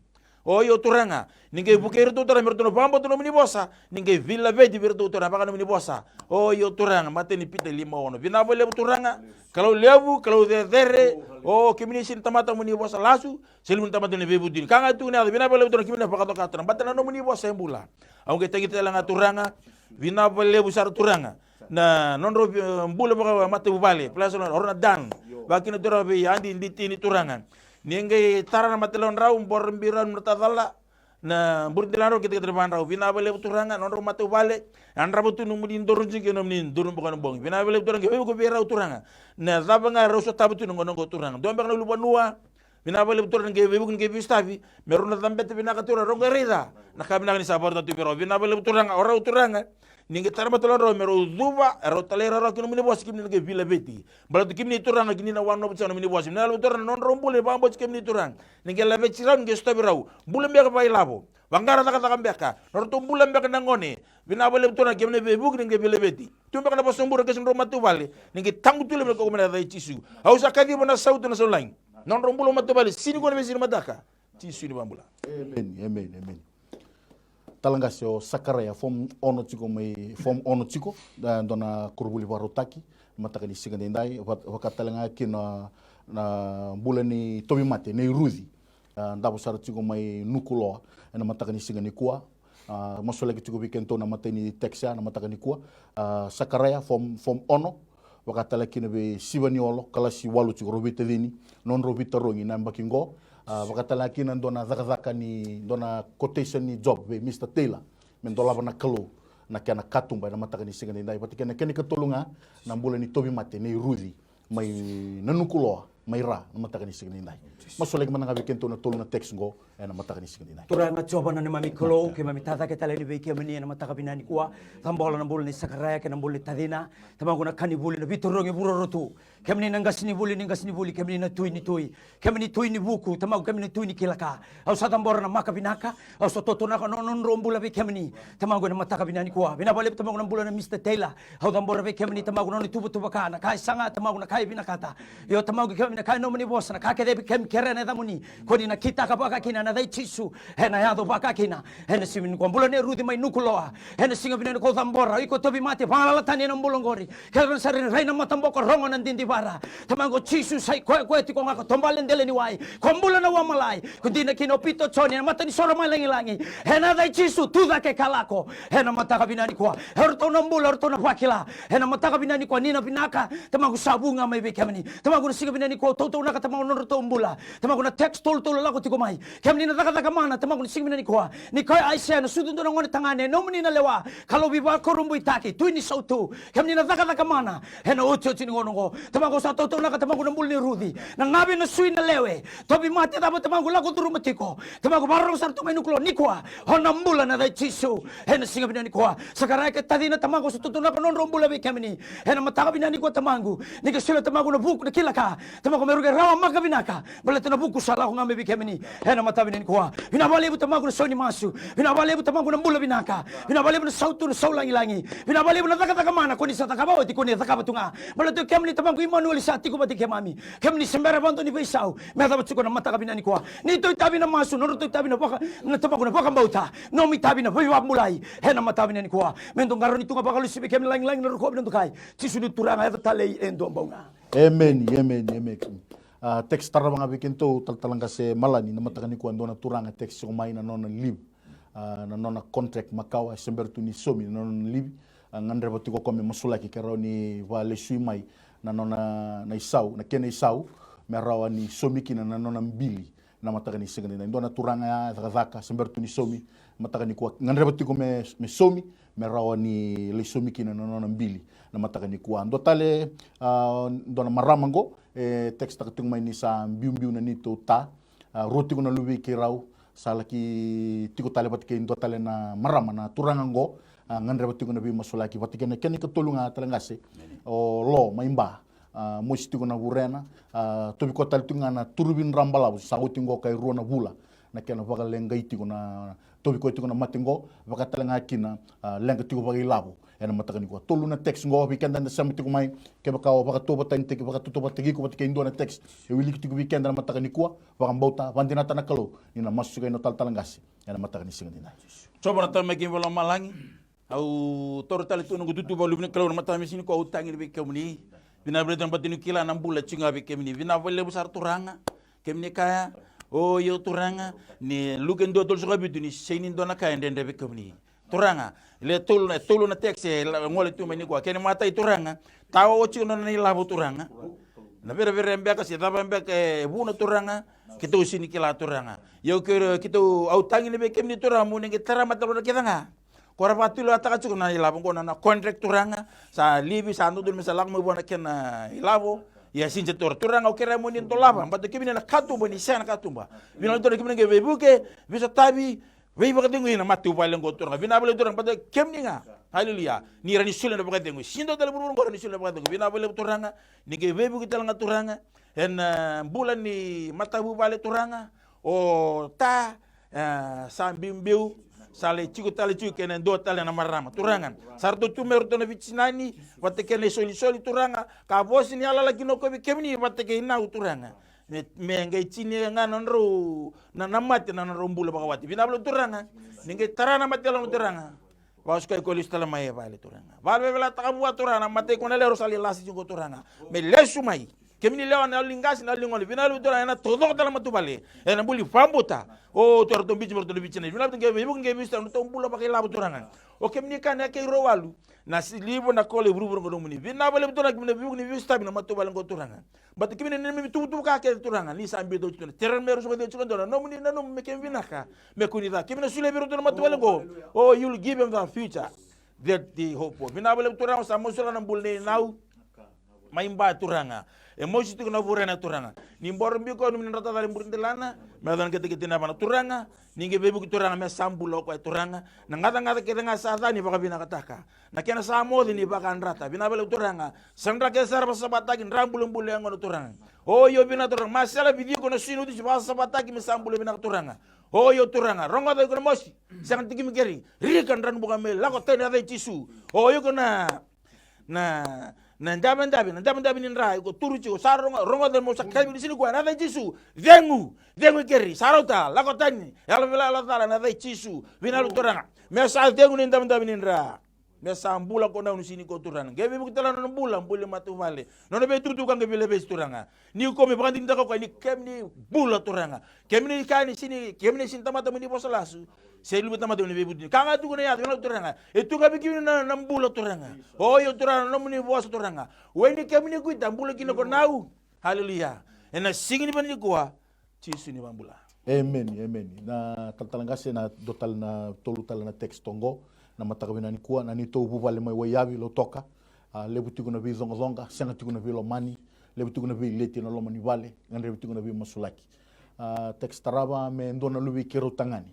O io Turaga, ni qai vukei iratou Turaga me ratou na vakabauta nomuni vosa, ni qai veilaveti vei iratou Turaga vaka nomuni vosa. O io Turaga, matai ni Pita lima ono. Vinaka vakalevu Turaga, Kalou levu, Kalou cecere. O kemuni sega ni tamata mo ni vosa lasu, sega ni mo ni tamata ni veivutuni. Ka ga tukuni yaco, vinaka vakalevu Turaga, kemuni na vakacokata na bata na nomuni vosa e bula. Au qai tagita tale ga Turaga, vinaka vakalevu sara Turaga. Na nodrau, e, bula vakamatavuvale, plus rau na Dan. Vakakina Turaga vei Adi Ditini Turaga. Ni qai tara na matailadrau, boro bira na tacala. Na buri dela drau kei na kei na vadrau. Vinaka vakalevu Turaga, nodrau matavuvale. Yadrava tu nomuni doro jiki, nomuni doro bogi, bogi. Vinaka vakalevu Turaga, qai veivuke vei rau Turaga. Na cava ga rau sotava tu na gauna oqo Turaga. Dua beka na ulunivanua. Vinaka vakalevu Turaga, qai veivuke ni qai veisotavi. Me rau na cabeta vinaka Turaga, rau qai raica na ka vinaka ni sa vakarautaka tu vei rau. Vinaka vakalevu Turaga, o rau Turaga. Ni qai tara matailadrau me rau cuva, e rau talairawarawa ki nomuni vosa, kemuni na qai veilaveti. Baleta kemuni Turaga, kemuni na wanovuti sara nomuni vosa. Vinaka vakalevu Turaga, nodrau bula ni vakabauti kemuni Turaga. Ni qai laveti rau, ni qai sotavi rau. Bula beka vakailavo. Vaqara cakacaka beka. Nodratou bula beka na gone. Vinaka vakalevu Turaga, kemuni na veivuke ni qai veilaveti. Tu beka na vosa bure kei sa nodrau matavuvale. Ni qai tabu tu levu na kaukamena yaca i Jisu. Au sa kaciva na sautu na saulagi. Nodrau bula matavuvale, sega ni kua na veisiga ni mataka. Jisu ni vakabula. Emeni, emeni, emeni. Talatala qase o Sakaraia, form ono tiko mai, form ono tiko, da, dua na koronivuli vakarautaki, mataka ni siga daidai, va-, vaka tale ga kina na, na bula ni tauvimate, nei Ruci. A, davo sara tiko mai Nukuloa, ena mataka ni siga nikua. A, masulaki tiko vei kedatou na matai ni text ya, na mataka nikua. A, Sakaraia, form, form ono, vaka tale kina vei Sivaniolo, kalasi walu tiko, rau veitacini, nodrau veitarogi na yabaki qo. A, vakatalega kina dua na cakacaka ni dua na quotation ni Job vei Mr Taylor, me dolava na Kalou na kena katuba ena mataka ni siga nidai. Vata kei na kena ikatolu ga, na bula ni tauvimate nei Ruci mai Nanukuloa mai Ra na mataka ni siga nidai. Masulaki mada ga vei kedatou na tolu na text qo ena mataka ni siga nidai. Turaga Jiova na neimami Kalou, keimami tacake tale yani vei kemuni ena mataka vinaka nikua. Cabora na bula nei Sakaraya kei na bula nei Tacina. Tamaqu na ka ni vuli, na veitarogi, vuroro tu. Kemuni na qasenivuli ni qasenivuli, kemuni na tui ni tui, kemuni tui ni vuku, Tamaqu, kemuni na tui ni kila ka. Au sa cabora na maka vinaka, au sa totonaka na nodrau bula vei kemuni, Tamaqu, ena mataka vinaka nikua. Vinaka vakalevu Tamaqu na bula nei Mr Taylor. Au cabora vei kemuni Tamaqu na nona ituvatuva ka, na ka e saga Tamaqu, na ka e vinakata. Io Tamaqu, kemuni na ka e nomuni vosa, na ka kece kemuni kerea ena yacamuni, ko ni na kitaka vakakina ena yaca i Jisu. Ena yaco vakakina ena siga nikua. Bula nei Ruci mai Nukuloa, ena siga vinaka nikua au cabora, iko tauvimate, vagalala tani ena bula oqori. Kevaka sa rairai na mataboko, rogo na didivara. Tamaqu Jisu, sa i koya, koya tiko ga ko taubale dela ni wai, ko bula na wamalai, ko dina kina o Pita, o Joni ena mata ni soro mai lagilagi. Ena yaca i Jisu, tucake ka lako ena mataka vinaka nikua. E ratou na bula, e ratou na vakila ena mataka vinaka nikua ni na vinaka. Tamaqu, sa vu ga mai vei kemuni. Tamaqu, na siga vinaka nikua au tautaunaka Tamaqu na nodratou bula. Tamaqu, na text tolutolu lako tiko mai, kemuni na cakacaka mana Tamaqu na siga vinaka nikua. Ni koya Aisea, na sucu dua na gone tagane, e nomuni na lewa, Kalou veivakurabuitaki, tui ni sautu. Kemuni na cakacaka mana ena otioti ni gauna oqo. Tamaqu, au sa tautaunaka Tamaqu na bula nei Ruci, na gave na sui na lewe. Tauvimate cava Tamaqu lako curuma tiko, Tamaqu, vakarorogo sara tu mai Nukuloa nikua. O na bula ena yaca i Jisu ena siga vinaka nikua. Sakaraya kei Tacina Tamaqu, au sa tautaunaka na nodrau bula vei kemuni ena mataka vinaka nikua Tamaqu. Ni qai solia Tamaqu na vuku, na kila ka, Tamaqu, me ra qai rawa maka vinaka, baleta na vuku sa lako ga mai vei kemuni ena mataka vinaka nikua. Vinaka vakalevu Tamaqu na sau ni masu. Vinaka vakalevu Tamaqu na bula vinaka. Vinaka vakalevu na sautu, na sau lagilagi. Vinaka vakalevu na cakacaka mana ko ni sa cakava oti, ko ni cakava tu ga. Baleta o kemuni Tamaqu Imanueli sa tiko vata kei keimami. Kemuni se bera vakadua ni veisau me yacova tiko na mataka vinaka nikua. Neitou itavi na masu, nodratou itavi na vaka, na Tamaqu, na vakabauta. Nomu itavi na veivakabulai ena mataka vinaka nikua. Me dou qarauni tu ga, vakalesui vei kemuni lagilagi, na rokovi, na dokai. Jisu na Turaga, yaca talei e dua bau ga. Emeni, emeni, emeni. A, text tarava ga vei kedatou, talatala qase Malani, na mataka nikua, dua na turaga text tiko mai na nona leave. A, na nona contract makawa, e se bera tu ni saumi na nona leave. A, gadreva tiko o koya me masulaki ke rawa ni vakalesui mai na nona, na isau, na kena isau, me rawa ni saumi kina na nona bili na mataka ni siga nidai. Dua na turaga ya e cakacaka, se bera tu ni saumi, mataka nikua gadreva tiko me, me saumi, me rawa ni lai saumi kina na nona bili na mataka nikua. Dua tale, a, dua na marama qo e text taka tiko mai ni sa biubiu na neitou ta. A, rua tiko na luvei keirau, sa laki tiko tale vata kei dua tale na marama, na turaga qo. A, gadreva tiko na veimasulaki vata kei na kena ikatolu ga, talatala qase, o Lo mai Ba. A, mosi tiko na vurena. A, tovi koya tale tiko ga na Turuvi Drabalavu, sa oti qo ka e rua na vula na kena vakaleqai tiko, na tovi koya tiko na mate qo, vaka tale ga kina, a, leqa tiko vakailavo ena mataka nikua. Tolu na text qo vei keda eda sema tiko mai. Kevaka o vakatautauvatataki, vakatautauvatataki iko vata kei dua na text e wiliki tiko vei keda na mataka nikua, vakabauta, vakadinata na Kalou ni na masu tiko kina o talatala qase ena mataka ni siga nidai. Jiova na Tamai keimami vakalomalagi, au taura tale tu noqu itutu vakaluve ni Kalou na mataka ni siga nikua, au tagi vei kemuni. Vinaka vakalevu Turaga baleta niu kila na bula e tiko ga vei kemuni. Vinaka vakalevu sara Turaga. Kemuni kaya, o io Turaga, ni Luke dua, tolu, tolusagavulu ka vitu, ni sega ni dua na ka e dredre vei kemuni. Turaga, le tolu na, tolu na text e la, gole tu mai nikua. Kena imatai Turaga, tawa oti na nona ilavo Turaga. Na verevere beka se cava beka e vuna Turaga, keitou sega ni kila Turaga. Ia keitou, au tagi vei kemuni Turaga mo ni qai tara mata na kena kece ga. Ko ra vakatulewa taka tiko na ilavo qo, na, na contract Turaga, sa livi, sa dodonu me sa lako mai vua na kena ilavo. Ia sega ni se taura Turaga, au kerea mo ni dolava, baleta kemuni na katuba ni sega na katuba. Vinaka Turaga, kemuni na qai veivuke, veisotavi, veivakacegui na matavuvale qo Turaga. Vinaka vakalevu Turaga, baleta kemuni ga. Haleluya. Ni ra ni solia na vakacegui. Sega ni dua tale vuravura qo ra ni solia na vakacegui. Vinaka vakalevu Turaga, ni qai veivuke tale ga Turaga ena, e, bula ni matavuvale Turaga. O ta, e, sa biubiu, sa lai tiko tale tiko kei na dua tale na marama Turaga. Sa ratou tu mai o ratou na veitinani vata kei na isolisoli Turaga, ka vosa ni yalayala kina o koya vei kemuni vata kei nau Turaga. Me, me qai tini ga na nodrau, na, na mate na nodrau bula vakawati. Vinaka vakalevu Turaga, ni qai tara na mate yalona Turaga. Vakasukai koya lesu tale mai e vale Turaga. Vakaveivelataka vua Turaga na mate, ko na lewe rau sa lai lasa tiko Turaga. Me lesu mai. Kemuni lewa, na yalo ni qase, na yalo ni gone, vinaka vakalevu Turaga, ena taucoko tale na matavuvale. Ena buli vakabauta. O Turaga, ratou biuti mai, ratou na biuti mai. Vinaka vakalevu, qai veivukei, qai veisau, ratou bula vakailavo Turaga. O kemuni kaya na kei rau walu, na siliva, na koula, e vuravura qo nomuni. Vinaka vakalevu Turaga, kemuni na veivukei ni veisotavi na matavuvale qo Turaga. Baleta kemuni na neimami ituvatuva kece Turaga, ni sa biuta oti tu na tere me rau soqoni oti qo, na nomuni nanumi me kemi vinaka, me kua ni ca. Kemuni na solia vei rau tu na matavuvale qo. Oh, you'll give them the future that they hope for. Vinaka vakalevu Turaga, sa masulaka na bula nei Nau mai Ba Turaga. E mosi tiko na vurena Turaga. Ni boro biko, nomuni na drata cala e buri delana. Me yacana ketekete na yavana Turaga. Ni qai veivuke Turaga, me sa bula o koya Turaga. Na gacagaca kece ga sa ca ni vakavinakataka. Na kena sa moce ni vakayadrata. Vinaka vakalevu Turaga. Sa dra kece sara vakasavataki, dra bulabula yaqona Turaga. O io vinaka Turaga. Masela vici iko na sui na utusi vakasavataki me sa bula vinaka Turaga. O io Turaga. Rogoca iko na mosi. Sega ni tikimi keri. Rika dra buka me lako tani na yaca i Jisu. O iko na, na, na davedavi, na davedavi ni dra iko turu tiko. Sa rogo, rogoca mo sa kavi ni sini koya na yaca i Jisu. Cegu, cegu i keri. Sa rauta, lako tani. Yalo vila, yalo cala na yaca i Jisu. Vinaka Turaga. Me sa cegu ni davedavi ni dra. Me sa bula ko Nau ni sini ko Turaga. Qai veivuke tale na nona bula, bula matavuvale. Nona veitukutuku ka qai veilaveti Turaga. Ni ko me vakadinadinataka o koya ni kemuni bula Turaga. Kemuni kaya ni sini, kemuni sini tamata mo ni vosa lasu. Se luve tamata mo ni veivutuni. Ka ga tukuna yaco, vinaka Turaga. E tu ga vei kemuni na, na bula Turaga. O io Turaga, na nomuni vosa Turaga. Oi ni kemuni kuita, bula kina ko Nau. Haleluya. Ena siga ni vanua nikua. Jisu ni vabula. Emeni, emeni. Na talatala qase, na dua tale na tolu tale na text oqo, na mataka vinaka nikua, na neitou vuvale mai Waiyavi, Lautoka. A, levu tiko na veicoqacoqa, sega tiko na veilomani, levu tiko na veileti ena loma ni vale, gadrevi tiko na veimasulaki. A, text tarava, me dua na luve i keirau tagane.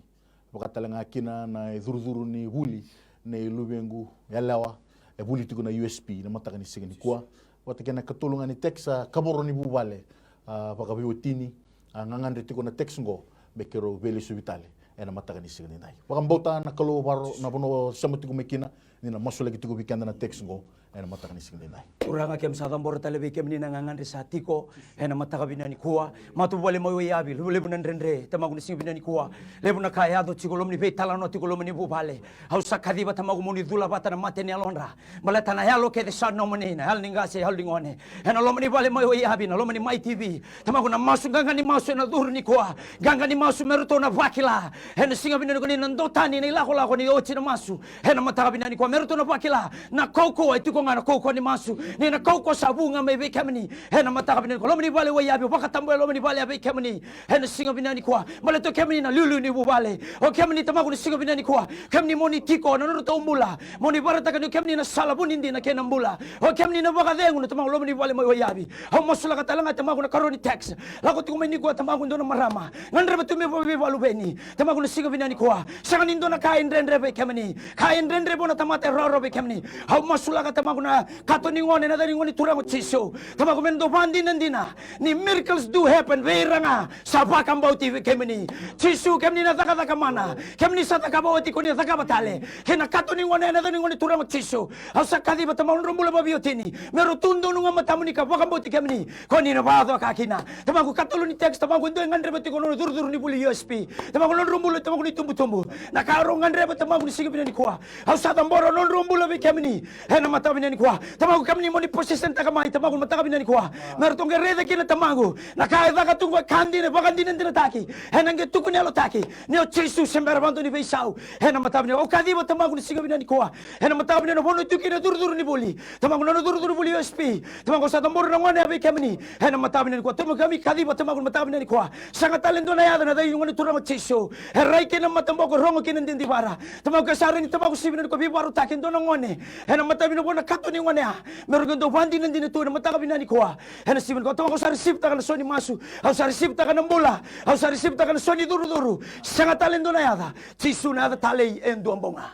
Vaka tale ga kina na icurucuru ni vuli nei luvequ yalewa, e vuli tiko na U S P na mataka ni siga nikua. Vata kei na katolu ga ni text, a, kavoro ni vuvale, a, vakaveiwatini, a, gagadre tiko na text qo, me keirau veilesuvi tale ena mataka ni siga nidai. Vakabauta na Kalou varo, na vanua o sema tiko mai kina, ni na masulaki tiko vei keda na text qo ena mataka ni siga nidai. Turaga, keimami sa cabora tale vei kemuni na gagadre sa tiko ena mataka vinaka nikua. Matavuvale mai Waiyavi, levulevu na dredre, Tamaqu, na siga vinaka nikua. Levu na ka e yaco tiko loma ni veitalanoa tiko loma ni vuvale. Au sa kaciva, Tamaqu, mo ni cula vata na mata ni yalodra. Baleta na yalo kece sa nomuni, na yalo ni qase, yalo ni gone. Ena loma ni vale mai Waiyavi, na loma ni Mai T V. Tamaqu, na masu, qaqa ni masu ena curu nikua. Qaqa ni masu me ratou na vakila. Ena siga vinaka nikua ni na dua tani na ilakolako ni oti na masu. Ena mataka vinaka nikua me ratou na vakila na kaukauwa, e tiko ga na kaukauwa ni masu. Ni na kaukauwa sa vu ga mai vei kemuni. Ena mataka vinaka nikua, loma ni vale Waiyavi, au vakatabuya loma ni vale ya vei kemuni. Ena siga vinaka nikua, baleta o kemuni na iliuliu ni vuvale. O kemuni, Tamaqu, na siga vinaka nikua, kemuni mo ni tiko na nodratou bula. Mo ni vakaraitaka ni o kemuni na sala, vu ni dina kei na bula. O kemuni na vakacegu, na Tamaqu, loma ni vale mai Waiyavi. Au masulaka tale ga, Tamaqu, na karua ni text. Lako tiko mai nikua, Tamaqu, dua na marama. Gadreva tu me veivaluveni. Tamaqu, na siga vinaka nikua, sega ni dua na ka e dredre vei kemuni. Ka e dredre vua na tamata e rawarawa vei kemuni. Au masulaka, Tamaqu, na kato ni gone ena yaca ni Gone Turaga o Jisu. Tamaqu, me dua vakadinadina ni miracles do happen vei ira ga sa vakabauti vei kemuni. Jisu, kemuni na cakacaka mana. Kemuni sa cakava oti, ko ni na cakava tale. Kei na kato ni gone ena yaca ni Gone Turaga o Jisu. Au sa kaciva, Tamaqu, nodrau bula vakaveiwatini. Me rau tu donu ga matamuni ka vakabauti kemuni. Ko ni na vakayacora kina. Tamaqu, katolu ni text, Tamaqu, e dua e gadreva tiko na nona curucuru ni vuli U S P. Tamaqu, nodrau bula, Tamaqu, ni tubutubu. Na ka rau gadreva, Tamaqu, ni siga vinaka nikua. Au sa cabora nodrau bula vei kemuni. Ena mataka vinaka nikua. Tamaqu, kemuni mo ni position taka mai, Tamaqu, mataka vinaka nikua. Me ratou qai raica kina, Tamaqu, na ka e caka tu qo e ka dina, vakadinadinataki. Ena qai tukuni yalotaki ni o Jisu se bera vakadua ni veisau. Ena mataka vinaka, au kaciva, Tamaqu, ni siga vinaka nikua. Ena mataka vinaka, na vanua e tu kina na curucuru ni vuli. Tamaqu, na nona curucuru ni vuli U S P. Tamaqu, au sa cabora na gone ya vei kemuni. Ena mataka vinaka nikua, Tamaqu, keimami kaciva, Tamaqu, na mataka vinaka nikua. Sega tale e dua na yaca ena yaca ni Gone Turaga o Jisu. E rai kina na mataboko, rogo kina na didivara. Tamaqu, ke sa rai ni Tamaqu, siga vinaka nikua, veivakarautaki e dua na gone. Ena mataka vinaka nikua, na kato ni gone ya. Me rau qai dau vakadinadina tu ena mataka vinaka nikua. Ena siga vinaka nikua, Tamaqu, au sa receive-taka na so ni masu. Au sa receive-taka na bula. Au sa receive-taka na so ni curucuru. Sega tale e dua na yaca. Jisu na yaca talei e duabau ga.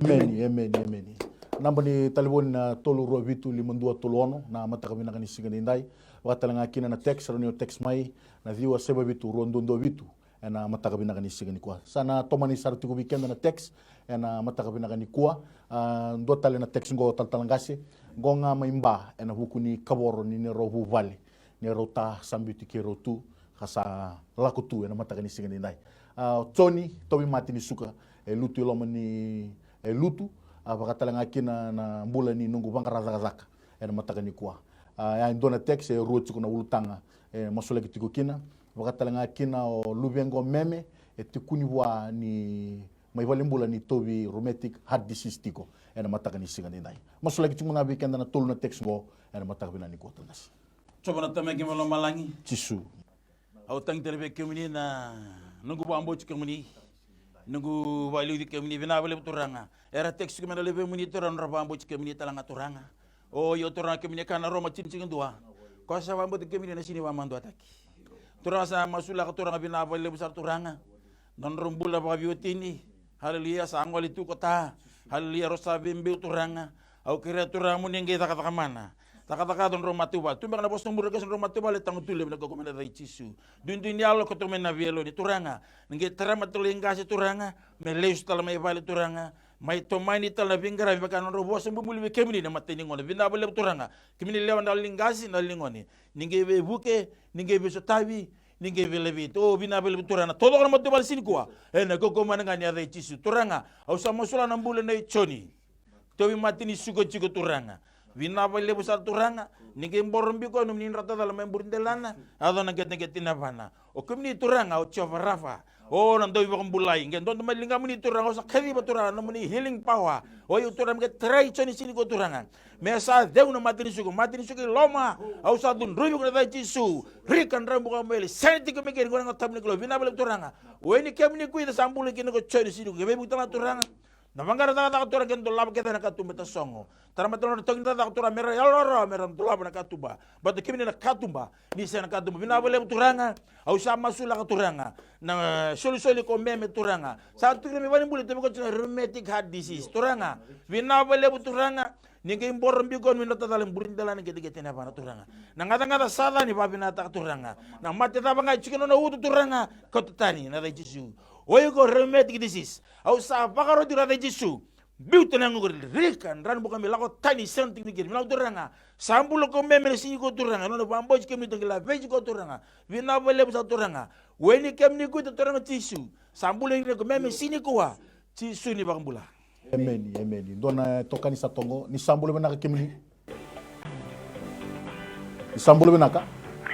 Emeni, emeni, emeni. Naba ni talevoni na tolu rua vitu lima dua tolu ono, na mataka vinaka ni siga nidai. Vaka tale ga kina na text, rawa ni o text mai, na ciwa saiva vitu rua dua dua vitu, ena mataka vinaka ni siga nikua. Sa na tomani sara tiko vei keda na text ena mataka vinaka nikua. A, dua tale na text qo, talatala qase, qo ga mai Ba, ena vuku ni kavoro ni neirau vuvale, neirau ta sa biuti keirau tu, ka sa lako tu ena mataka ni siga nidai. A, o Joni, tauvimate ni suka, e lutu i loma ni, e lutu, a, vaka tale ga kina na bula ni noqu vaqara cakacaka ena mataka nikua. A, ya e dua na text, e rua tiko na ulutaga e masulaki tiko kina. Vakatalega kina o luvequ o Meme, e tukuni vua ni mai valenibula ni tauvi rheumatic heart disease tiko ena mataka ni siga nidai. Masulaki tiko ga vei keda na tolu na text qo ena mataka vinaka nikua, Tadasi. Jiova na Tamai keimami mai lomalagi. Jisu. Au tagi tale vei kemuni na noqu vakabauti kemuni. Noqu vakaliuci kemuni, vinaka vakalevu Turaga. Era text tiko mai na luvemuni Turaga, nodra vakabauti kemuni tale ga Turaga. O io Turaga, kemuni kaya na Roma tini tikina dua, ko sa vakabauti kemuni na sega ni vakamaduataki. Turaga sa masulaka Turaga, vinaka vakalevu sara Turaga. Nodrau bula vakaveiwatini. Haleluya, sa gole tu ko ta. Haleluya, rau sa veibiu Turaga. Au kerea Turaga mo ni qai cakacaka mana. Cakacaka yaco nodrau matavuvale. Tu beka na vosa bula qai nodrau matavuvale, tago tu levu na kaukaua mai na yaca i Jisu. Duidui ni yalo, kauta mai na veiyaloni Turaga. Ni qai tara mata tale i qase Turaga, me lesu tale mai vale Turaga. Mai tomani tale na veiqaravi me vaka nodrau vosa bubului vei kemuni na imatai ni gauna. Vinaka vakalevu Turaga. Kemuni lewa na yalo ni qase, na yalo ni gone. Ni qai veivuke, ni qai veisotavi, ni qai veilaveti. O, vinaka vakalevu Turaga. Na taucoko na matavuvale siga nikua, ena kaukaua mana ga ni yaca i Jisu. Turaga, au sa masulaka na bula nei Joni. Tauvi mate ni suka tiko Turaga. Vinaka vakalevu sara Turaga. Ni qai boro biu koya, nomuni drata cala mai buri delana. Yaco na qeteqete ni yavana. O kemuni Turaga, o Jiova Rafa. O na dauveivakabulai. Qai dodo mai ligamuni Turaga, au sa kaciva Turaga, nomuni healing power. O io Turaga, me qai tarai Joni siga nikua Turaga. Me sa cegu na mate ni suka, mate ni suka i loma. Au sa cudruvi iko ena yaca i Jisu. Rika dravuka mai, sega tiko me keri, qo na Yalo Tabu ni Kalou, vinaka vakalevu Turaga. O ini kemuni kuita sa bula kina ko Joni siga nikua, qai veivuke tale ga Turaga. Na vaqara cakacaka Turaga, ke dolava kece na katuba e tasogo. Tara mata nodra toki ni cakacaka Turaga, mera yalo rawa, mera dolava na katuba. Baleta kemuni na katuba, ni sega na katuba. Vinaka vakalevu Turaga, au sa masulaka Turaga. Na solisoli ko Meme Turaga. Sa tukuna me valenibula, tauvi koya tiko na rheumatic heart disease. Turaga, vinaka vakalevu Turaga, ni qai boro biu koya, nomuni drata cala mai buri delana, qeteqete ni yavana Turaga. Na gacagaca sa ca, ni vakavinakataka Turaga. Na mate cava ga e tiko ena nona uto Turaga, kauta tani ena yaca i Jisu. O iko rheumatic disease. Au sa vakaroti ena yaca i Jisu. Biuta na yagoqu, rika dravuka mai, lako tani, sega tiko ni keri. Vinaka Turaga. Sa bula ko Meme ena siga nikua Turaga. Nona vakabauti kemuni, tou qai laveti koya Turaga. Vinaka vakalevu sara Turaga. O ini kemuni kuita Turaga Jisu. Sa bula kina ko Meme ena siga nikua. Jisu na iVakabula. Emeni, emeni. Dua na itokani sa tu qo, ni sa bula vinaka kemuni. Ni sa bula vinaka.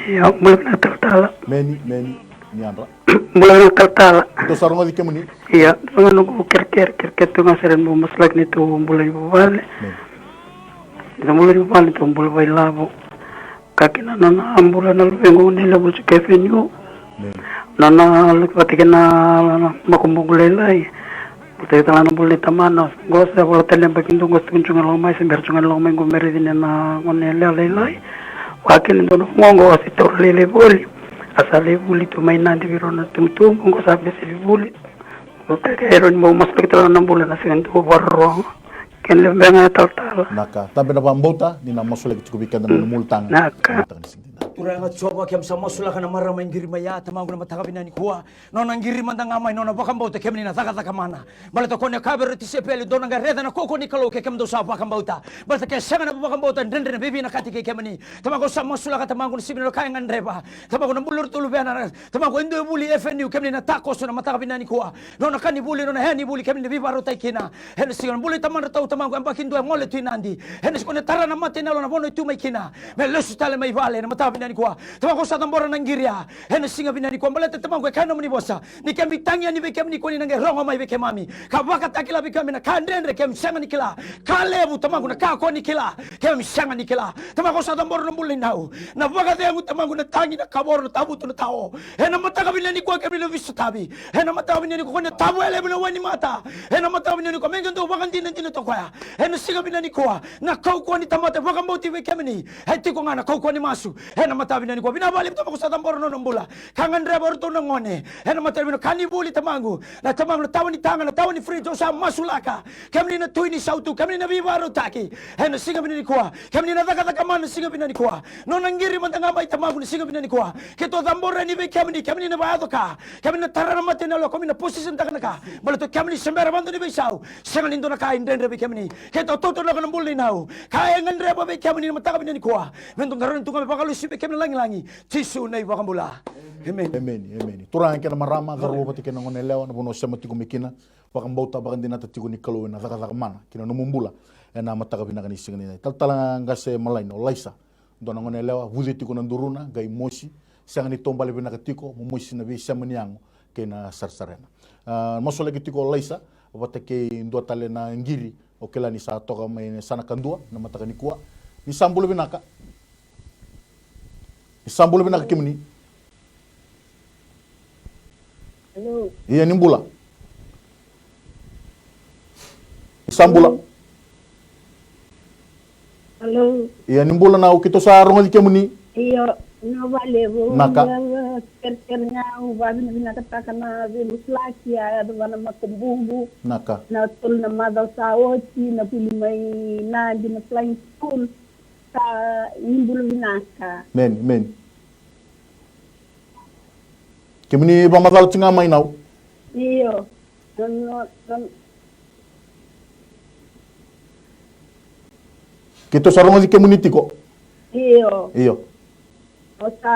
Io, bula vinaka talatala. Meni, meni, ni yadra. Bula vinaka talatala. Dou sa rogoci kemuni. Io, dou sa noqu kerekere, kerekere tu ga sara ni bau masulaki neitou bula ni vuvale. Meni. Neitou bula ni vuvale, neitou bula vakailavo. Ka kina nona bula na luvequ, na levu tiko F N U. Meni. Nona luki vata kei na makubuqu lailai. Vata kei tale na bula ni tamana. Qo sa vola tale na yabaki dua qo, sa tiko tiko ga lako mai, se bera tiko ga lako mai qo me raici na gone yalewa lailai. Vaka kina dua na vugoqo, a se taura lailai voli. A sa lai vuli tu mai Nadi vei rau na tubutubu, qo sa veisili vuli. Qo kei rau ni bau masulaki tale na bula na siga dau vakarorogo. Kena levu beka ga talatala. Naka, tabe na vakabauta, ni na masulaki tiko vei keda na nomu ulutaga. Naka. Ulutaga ni siga. Turaga Jiova, keimami sa masulaka na marama e qiri mai ya, Tamaqu, na mataka vinaka nikua. Nona qiri mada ga mai, nona vakabauta, kemuni na cakacaka mana. Baleta ko ni kaya vei ira na tisaipeli, dou na qai raica na kaukauwa ni Kalou ke kemudou sa vakabauta. Baleta ke sega na vakabauta, dredre na veivinakati kei kemuni. Tamaqu, au sa masulaka, Tamaqu, na siga vinaka ka e gadreva. Tamaqu, na bula o iratou luvena, Tamaqu, e dua e vuli F N U, kemuni na takoso na mataka vinaka nikua. Nona ka ni vuli, nona yaya ni vuli, kemuni na veivakarautaki kina. Ena siga na bula i tamadratou, Tamaqu, yabaki dua e gole tu i Nadi. Ena siga ni tara na mata i na yalo, na vanua e tu mai kina. Me lesu tale mai vale ena mataka vinaka nikua. Tamaqu, au sa cabora na qiri ya ena siga vinaka nikua. Baleta, Tamaqu, e kaya na nomuni vosa, ni keimami tagi yani vei kemuni, ko ni na qai rogo mai vei keimami ka vakatakila vei keimami na ka dredre keimami sega ni kila. Ka levu, Tamaqu, na ka ko ni kila keimami sega ni kila. Tamaqu, au sa cabora na bula ni nau, na vakacegu, Tamaqu, na tagi, na kavoro, na tavutu, na tao. Ena mataka vinaka nikua, kemuni na veisotavi. Ena mataka vinaka nikua, ko ni na tavoya levu na wai ni mata. Ena mataka vinaka nikua, me qai dau vakadinadina toka o koya. Ena siga vinaka nikua, na kaukauwa ni tamata e vakabauti vei kemuni, e tiko ga na kaukauwa ni masu. Ena mataka vinaka nikua, vinaka vakalevu, Tamaqu, au sa cabora na nona bula. Ka gadreva o iratou na gone. Ena mataka vinaka, ka ni vuli, Tamaqu. Na, Tamaqu, na tawa ni taga, na tawa ni fridge, au sa masulaka. Kemuni na tui ni sautu, kemuni na veivakarautaki. Ena siga vinaka nikua, kemuni na cakacaka mana, siga vinaka nikua. Nona qiri mada ga mai, Tamaqu, na siga vinaka nikua. Keitou cabora yani vei kemuni, kemuni na vakayaco ka. Kemuni na tara na mata i na yalo, kemuni na position taka na ka. Baleta o kemuni se bera vakadua ni veisau, sega ni dua na ka e dredre vei kemuni. Keitou tautaunaka na bula ni nau ka e gadreva vei kemuni na mataka vinaka nikua. Me dou qarauni tu ga me vakalesui vei kemuni na lagilagi. Jisu na iVakabula. Emeni. Emeni, emeni. Turaga kei na marama, cauravou vata kei na gone yalewa, na vanua o sema tiko mai kina. Vakabauta, vakadinata tiko ni Kalou ena cakacaka mana ki na nomu bula ena mataka vinaka ni siga nidai. Talatala qase Malaini, o Laisa. Dua na gone yalewa vuce tiko na duruna, qai mosi, sega ni taubale vinaka tiko, mo mosi na veisema ni yago kei na sarasarena. A, masulaki tiko o Laisa vata kei dua tale na qiri, o kila ni sa toka mai sa na kadua na mataka nikua. Ni sa bula vinaka. Ni sa bula vinaka kemuni. Hello. Ia ni bula. Ni sa bula. Hello. Hello. Ia ni bula nau, keitou sa rogoci kemuni. Io, na valevu. Naka. Ia, kerekere ga au vavinavinakataka na veimasulaki a yaco vua na makubuqu. Naka. Na tolu na macawa sa oti, na vuli mai Nadi na flying school. Sa ni bula vinaka. Meni, meni. Kemuni vakamacala tiko ga mai nau. Io. No, no, no. Keitou sa rogoci kemuni tiko. Io. Io. O sa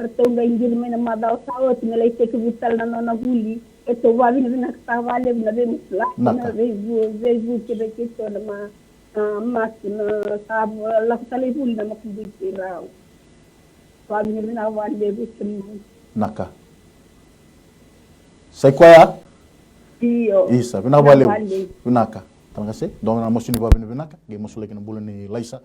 ratou qai qiri mai na macawa sa oti me lai tekivu tale na nona vuli. Keitou vavinavinakataka valevu na veimasulaki, naka, na veivu, veivuke vei keitou na ma, a, masu na sa lako tale i vuli na makubui kei rau. Vavinavinaka valevu kemuni. Naka. Sa i koya? Io. Isa, vinaka valevu. Vinaka. Vinaka. Tana qase, dua na masu ni vavinavinaka, qai masulaki na bula nei Laisa,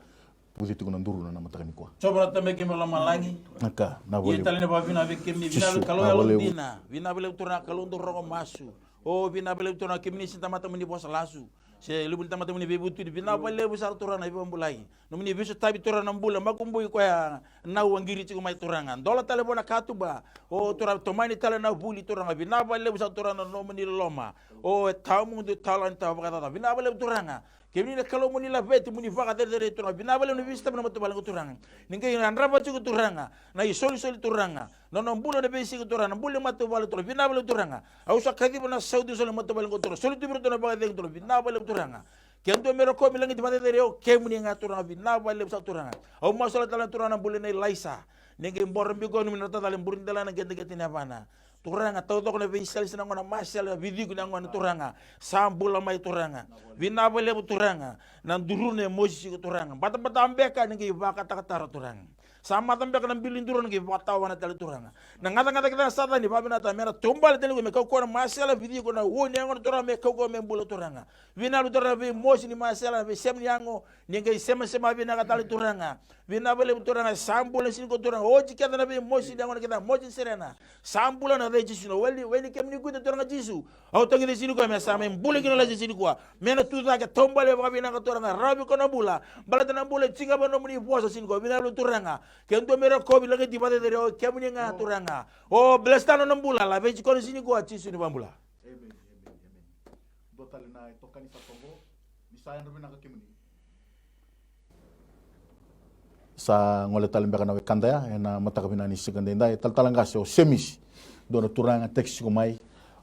vuce tiko na duruna na mataka nikua. Jehova na Tamai keimami lomalagi. Naka, na valevu. Ia tale na vavinavinaka vei kemuni, vinaka valevu Kalou yalodina. Vinaka valevu Turaga Kalou dau rogo masu. O, vinaka valevu Turaga kemuni sega ni tamata muni vosa lasu. Se levu ni tamata muni veivutuni, vinaka valevu sara Turaga na veivakabulai. Nomuni veisotavi Turaga na bula, makubui koya nau a qiri tiko mai Turaga. Dola tale vua na katuba. O Turaga tomani tale na vuli Turaga. Vinaka valevu sara Turaga na nomuni loloma. O e tawamudu, e tawalani, tawa vakacaca. Vinaka valevu Turaga. Kemuni na Kalou muni laveti, muni vakacerecerei Turaga. Vinaka valevu na veisotavi na matavuvale qo Turaga. Ni qai yadrava tiko Turaga. Na isolisoli Turaga. Na nona bula na veisiga Turaga, na bula ni matavuvale Turaga, vinaka valevu Turaga. Au sa kaciva na sautu ni soli matavuvale qo Turaga, soli tu vei iratou na vakacegu Turaga, vinaka valevu Turaga. Ke dua me rokovi, lagiti, vakaceceri, o kemuni ga Turaga, vinaka valevu sara Turaga. Au masulaka tale na Turaga na bula nei Laisa. Ni qai boro biko, ni na tacala e buri dela na qeteqete ni yavana. Turaga, taucoko na veisalisa na gone, masela na viciko ni yagona Turaga. Sa bula mai Turaga. Vinaka valevu Turaga. Na duruna e mosi tiko Turaga. Batabata beka ni qai vakatakatara Turaga. Sa mata beka na bilo ni duruna qai vakatawana tale Turaga. Na gacagaca kece ga sa ca ni vavinavinakataka me na taubale tale qo me kaukauwa na masela, viciko na uo ni yagona Turaga me kaukauwa me bula Turaga. Vinaka valevu Turaga na veimosi ni masela, na veisema ni yago, ni qai semasema vinaka tale Turaga. Vinaka valevu Turaga, sa bula na siga nikua Turaga. Oti kece na veimosi ni yagona kece, mosi ni serena. Sa bula na yaca i Jisu na weli, weni kemuni kuita Turaga Jisu. Au tagica siga nikua me sa mai bula kina na Laisa siga nikua. Me na tu cake, taubale vakavinaka Turaga, rawa vei koya na bula. Baleta na bula e tiko ga vua na nomuni vosa siga nikua, vinaka valevu Turaga. Ke dua me rokovi, lagiti, vakaceceri, o kemuni ga Turaga. O bless tale na nona bula, laveti koya na siga nikua, Jisu na iVakabula. Emeni, emeni, emeni. Dua tale na itokani sa toqo, ni sa yadra vinaka kemuni. Sa gole tale beka na wekada ya ena mataka vinaka ni siga edaidai, talatala qase o Semisi, dua na turaga text tiko mai,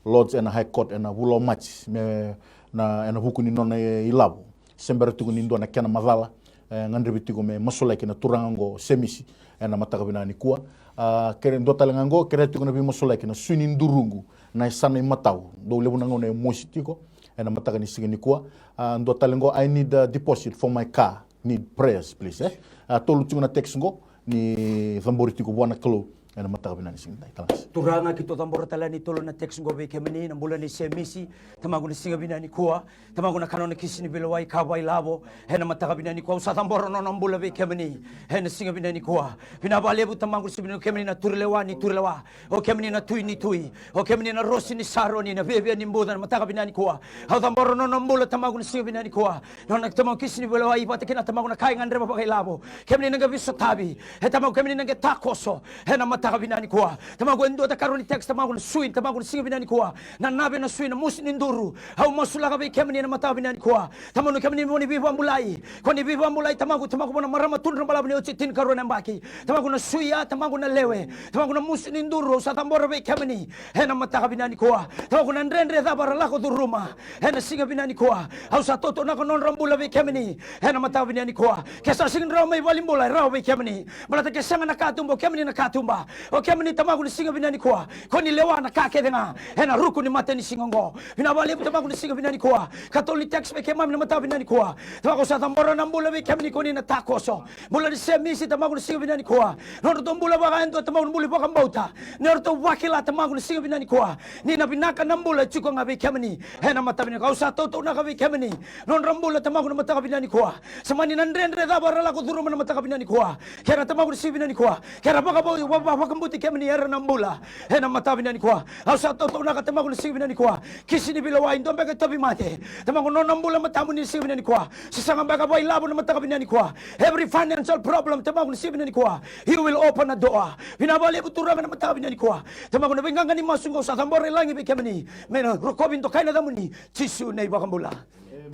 lodge ena High Court ena vula o Maji, me na ena vuku ni nona ilavo. Se bera tiko ni dua na kena macala, e gadrevi tiko me masulaki na turaga oqo o Semisi ena mataka vinaka nikua. A, kere dua tale ga oqo, kerea tiko na veimasulaki na sui ni duruqu, na yasana imatau, dau levu na gauna e mosi tiko ena mataka ni siga nikua. A, dua tale oqo, I need a deposit for my car. Need prayers, please, e? A, tolu tiko na text oqo ni cabori tiko vua na Kalou ena mataka vinaka ni siga edaidai, talatala qase. Turaga, keitou cabora tale yani tolu na text oqo vei kemuni, na bula nei Semisi, Tamaqu, na siga vinaka nikua. Tamaqu, na ka nona kisi ni veilewai ka vakailavo ena mataka vinaka nikua. Au sa cabora nona bula vei kemuni ena siga vinaka nikua. Vinaka vakalevu Tamaqu, na siga vinaka nikua, kemuni na turilewa ni turilewa. O kemuni na Tui ni tui. O kemuni na Rosi ni Saroni, na Viavia ni Buca, na mataka vinaka nikua. Au cabora nona bula Tamaqu, na siga vinaka nikua. Nona, Tamaqu, kisi ni veilewai vata kina, Tamaqu, na ka e gadreva vakailavo. Kemuni na qai veisotavi. E Tamaqu, kemuni na qai takoso ena mataka vinaka nikua. Tamaqu, e dua, dakarua ni text, Tamaqu, na sui, Tamaqu, na siga vinaka nikua. Na nave na sui, na mosi ni duru. Au masulaka vei kemuni ena mataka vinaka nikua. Tamaqu, kemuni mo ni veivakabulai. Ko ni veivakabulai, Tamaqu, Tamaqu, vua na marama tudra balavu ni oti e tinikarua na yabaki. Tamaqu, na sui ya, Tamaqu, na lewe. Tamaqu, na mosi ni duru, au sa cabora vei kemuni ena mataka vinaka nikua. Tamaqu, na dredre cava ra lako curuma ena siga vinaka nikua, au sa tautaunaka nodra bula vei kemuni ena mataka vinaka nikua. Ke sa sega ni rawa mai valenibula, e rawa vei kemuni. Baleta ke sega na katuba, o kemuni na katuba. O kemuni Tamaqu ni siga vinaka nikua, ko ni lewa na ka kece ga ena ruku ni matanisiga oqo. Vinaka vakalevu Tamaqu ni siga vinaka nikua. Katolu ni text vei keimami na mataka vinaka nikua. Tamaqu sa cabora na bula vei kemuni ko ni na takoso. Bula ni semisi Tamaqu ni siga vinaka nikua. Nodratou bula vakayadua Tamaqu ni bula ni vakabauta. Nodratou vakila Tamaqu ni siga vinaka nikua. Ni na vinaka na bula e tiko ga vei kemuni. Ena mataka vinaka au sa tautaunaka vei kemuni. Nodra bula Tamaqu na mataka vinaka nikua. Sa mani na dredre cava ra lako curuma na mataka vinaka nikua. Kei na Tamaqu ni siga vinaka nikua. Kei na vakavau vakabuti kemuni era na bula. Ena mataka vinaka nikua. Au sa tautaunaka Tamaqu ni siga vinaka nikua. Kisi ni veilewai dua beka e tauvimate. Tamaqu nona bula matamuni ni siga vinaka nikua. Sasaga beka vakailavo na mataka vinaka nikua. Every financial problem Tamaqu ni siga vinaka nikua. You will open a door. Vinaka vakalevu Turaga na mataka vinaka nikua. Tamaqu na veiqaqa ni masu qo sa cabora i lagi vei kemuni. Me na rokovi dokai na yacamuni. Jisu na iVakabula.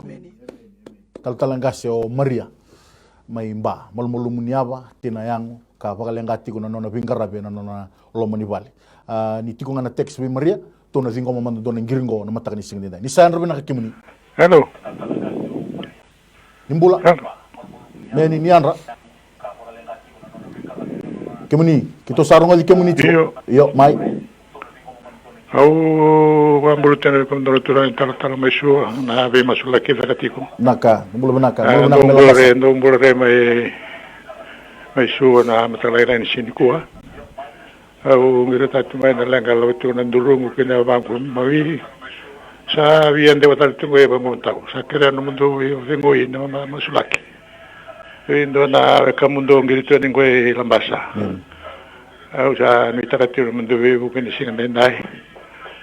Emeni. Talatala qase o Maria mai Ba, malumalumu ni yava, tina yago, ka vakaleqa tiko na nona veiqaravi ena nona loma ni vale. A, ni tiko ga na text vei Maria, tou na ciqoma mada dua na qiri qo na mataka ni siga nidai. Ni sa yadra vinaka kemuni. Hello. Ni bula. Hello. Meni ni yadra. Kemuni, keitou sa rogoci kemuni tiko. Io. Io, mai. Au vakabula tena vei kemudou na turaga ni talatala mai Suva, na veimasulaki caka tiko. Naka, ni bula vinaka, bula vinaka me labasa. Dou bula re mai, mai Suva na mataka lailai ni siga nikua. Au qiri tatu mai na leqa lava tiko na duruqu kei na yavaqu mawi. Sa via dewa tale tiko e vamatau. Sa kerea nomudou vei, vei qoi na masulaki. Vei dua na wekamudou qiri tu yani qo i Labasa. Au sa nuitaka tiko na mudou veivuke ni siga daidai.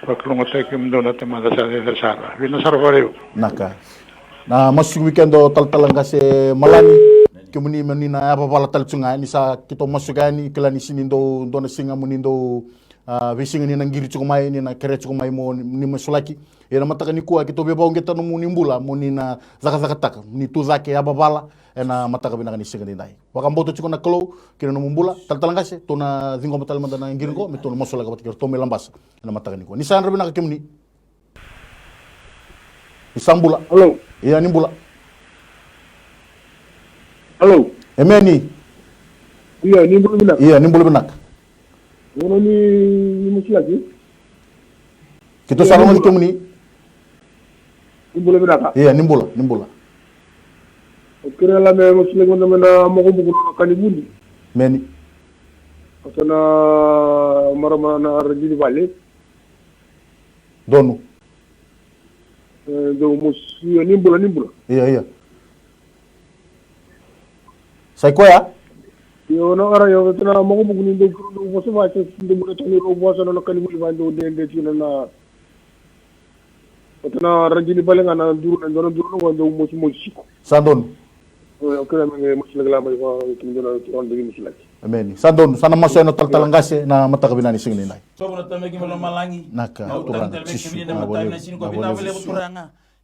Vakalougatataki kemudou na Tamada sa cecere sara. Vinaka sara vakalevu. Naka. Na masu tiko vei keda o talatala qase Malani. Kemuni me ni na yavavala tale tu ga ni sa keitou masuka yani kila ni sini dou dua na siga mo ni dou a, veisiga ni na qiri tiko mai ni na kerea tiko mai mo ni masulaki. Ia na mataka nikua keitou veivauqeta nomuni bula mo ni na cakacakataka ni tu cake yavavala ena mataka vinaka ni siga daidai. Vakabauta tiko na Kalou kei na nomu bula. Talatala qase tou na ciqoma tale mada na qiri qo me tou na masulaka vata kei ratou mai Labasa ena mataka nikua. Ni sa yadra vinaka kemuni. Ni sa bula. Hello. Ia ni bula. Hello. Emeni. Ia ni bula vinaka. Ia ni bula vinaka. Ono ni, ni masulaki. Keitou sa rogoci kemuni. Ni bula vinaka. Ia ni bula, ni bula. O kere la me masulaki mada me na makubuku na ka ni vuli. Meni. O sa na marama na rajini vale. Donu. E, dou mosi, ia ni bula, ni bula. Ia, ia. Sa i koya? Io, na ara, io, tena makubuku ni dou kuru dou vosa vasa, dou bula tani rau vosa na ka ni vuli vasa dou dede tiko na. Tena rajini vale ga na duru na dona duru na dou mosi mosi siko. Sa donu. Emeni. Sa donu, sa na masu ena talatala qase na mataka vinaka ni siga ni nai. Sobu na Tamai keimami lomalagi. Naka, na Turaga Jisu, na valevu, na valevu.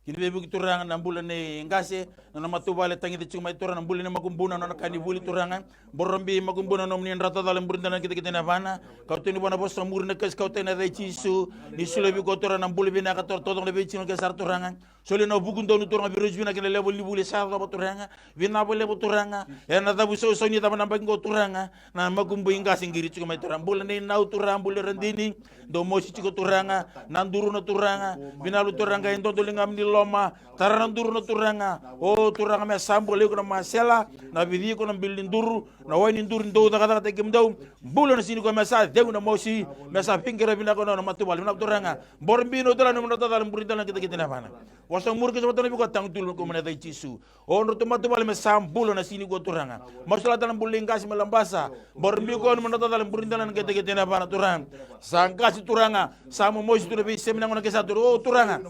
Kina veivuke Turaga, na bula nei qase, na nona matavuvale tagica tiko mai Turaga, na bula nei makubuna, na nona ka ni vuli Turaga. Borobi makubuna, nomuni drau tacala, buri dala na kitekite na vana. Kauta ni vana vosa muri na kasi, kauta na yaca i Jisu. Ni solia vei koya Turaga na bula vinaka Turaga, taucoko na veitiki na ke sara Turaga. Solia na vuku donu Turaga, veirosi vinaka kei na level ni vuli sa yacova Turaga. Vinaka vakalevu Turaga. Ena cavusausau ni cava na yabaki qo Turaga. Na makubui qase qiri tiko mai Turaga. Bula nei nau Turaga, bula radini. Dou mosi tiko Turaga. Na duruna Turaga. Vinaka Turaga, e dodoliga mai ni loma. Tara na duruna Turaga. O Turaga me sa bula iko na masela. Na vici iko na bilu ni duru. Na wai ni duru dou cakacakataki kemudou. Bula na sini ko me sa cegu na mosi. Me sa viqira vinaka na matavuvale. Vinaka Turaga. Borobi na Turaga, na nona tacala, buri dala na kitekite na vana. Vosa muri ke sa vata na viko tagu tulu ko mana yaca i Jisu. O dratou matavuvale me sa bula na sini ko Turaga. Masulata na bula ni qase mai Labasa. Borobi ko na nona tacala, buri dala na kitekite na vana Turaga. Sa qase Turaga. Sa momosi tu na veisemi na gona ke sa Turaga. O Turaga.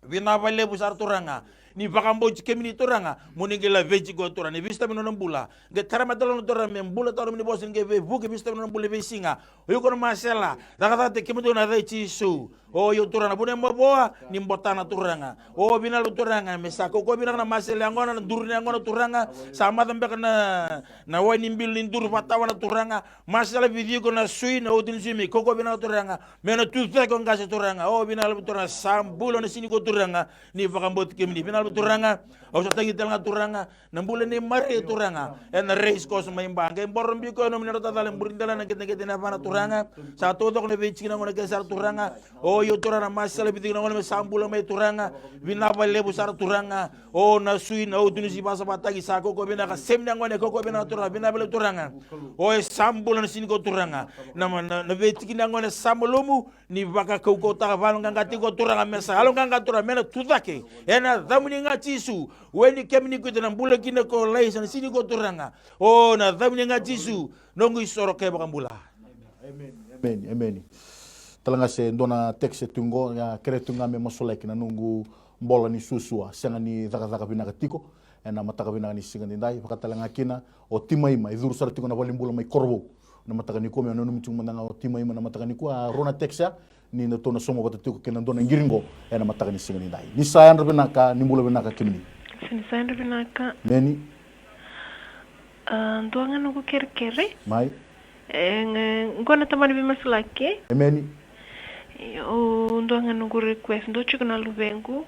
Vinaka vakalevu sara Turaga. Ni vakabauti kemuni Turaga. Mo ni qai laveti ko Turaga. Ni veisotami na nona bula. Qai tara mai tale na Turaga me bula tale na nomuni vosa ni qai veivuke veisotami na nona bula veisiga. O iko na masela. Cakacakataki kemudou na yaca i Jisu. O io Turaga, vuna e mavoa, ni botana Turaga. O vinaka Turaga, me sa kaukaua vinaka na masela yaqona, na duru ni yaqona Turaga. Sa maca beka na, na wai ni bilu ni duru vatawa na Turaga. Masela vici iko na sui, na oti ni sui, me kaukaua vinaka Turaga. Me na tu cake o qase Turaga. O vinaka Turaga, sa bula na sini ko Turaga. Ni vakabauti kemuni. Vinaka Turaga. Au sa tagi tale ga Turaga na bula nei Maria Turaga, ena race course mai Ba. Qai boro biko e nomuni rau tacala e buri dela na qeteqete ni yavana Turaga. Sa taucoko na veitikina gona kece sara Turaga. O io Turaga na masala vei tikina gona me sa bula mai Turaga. Vinava levu sara Turaga. O na sui na utu ni si vasavataki sa kaukaua vinaka, semi na gone kaukaua vinaka Turaga, vinava levu Turaga. O e sa bula na sini ko Turaga. Na, na, na veitikina gone sa malumu, ni vakakaukautaka valoqaqa tiko Turaga me sa yaloqaqa Turaga me na tucake. Ena yacamuni ga Jisu, weni kemuni kuita na bula kina ko Laisa na sini ko Turaga. O na yacamuni ga Jisu, noqu isoro kei vakabula. Emeni, emeni. Talega se dua na text e tu qo, ia kere tu ga me masulaki na noqu bola ni suasua, sega ni cakacaka vinaka tiko. Ena mataka vinaka ni siga nidai, vakatalega kina o Timaima, e curu sara tiko na valenibula mai Korovou. Na mataka nikua, me nanumi tiko mada ga o Timaima na mataka nikua, a rua na text ya, ni na tou na sauma vata tiko kei na dua na qiri qo, ena mataka ni siga nidai. Ni sa yadra vinaka, ni bula vinaka kemuni. Sa ni sa yadra vinaka. Meni. A, dua ga noqu kerekere. Mai. E, qo na tamani veimasulaki. Emeni. O dua ga noqu request, dua tiko na luvequ,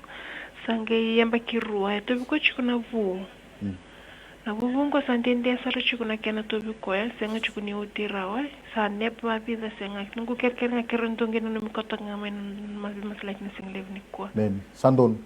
sa qai yabaki rua, e tauvi koya tiko na vu. Mm. Na vuvu qo sa dede sara tiko na kena tauvi koya, sega tiko ni oti rawa, sa nepa vavica sega. Noqu kerekere ga kere dua qai nanumi koto ga mai na, na veimasulaki na siga levu nikua. Emeni. Sa donu.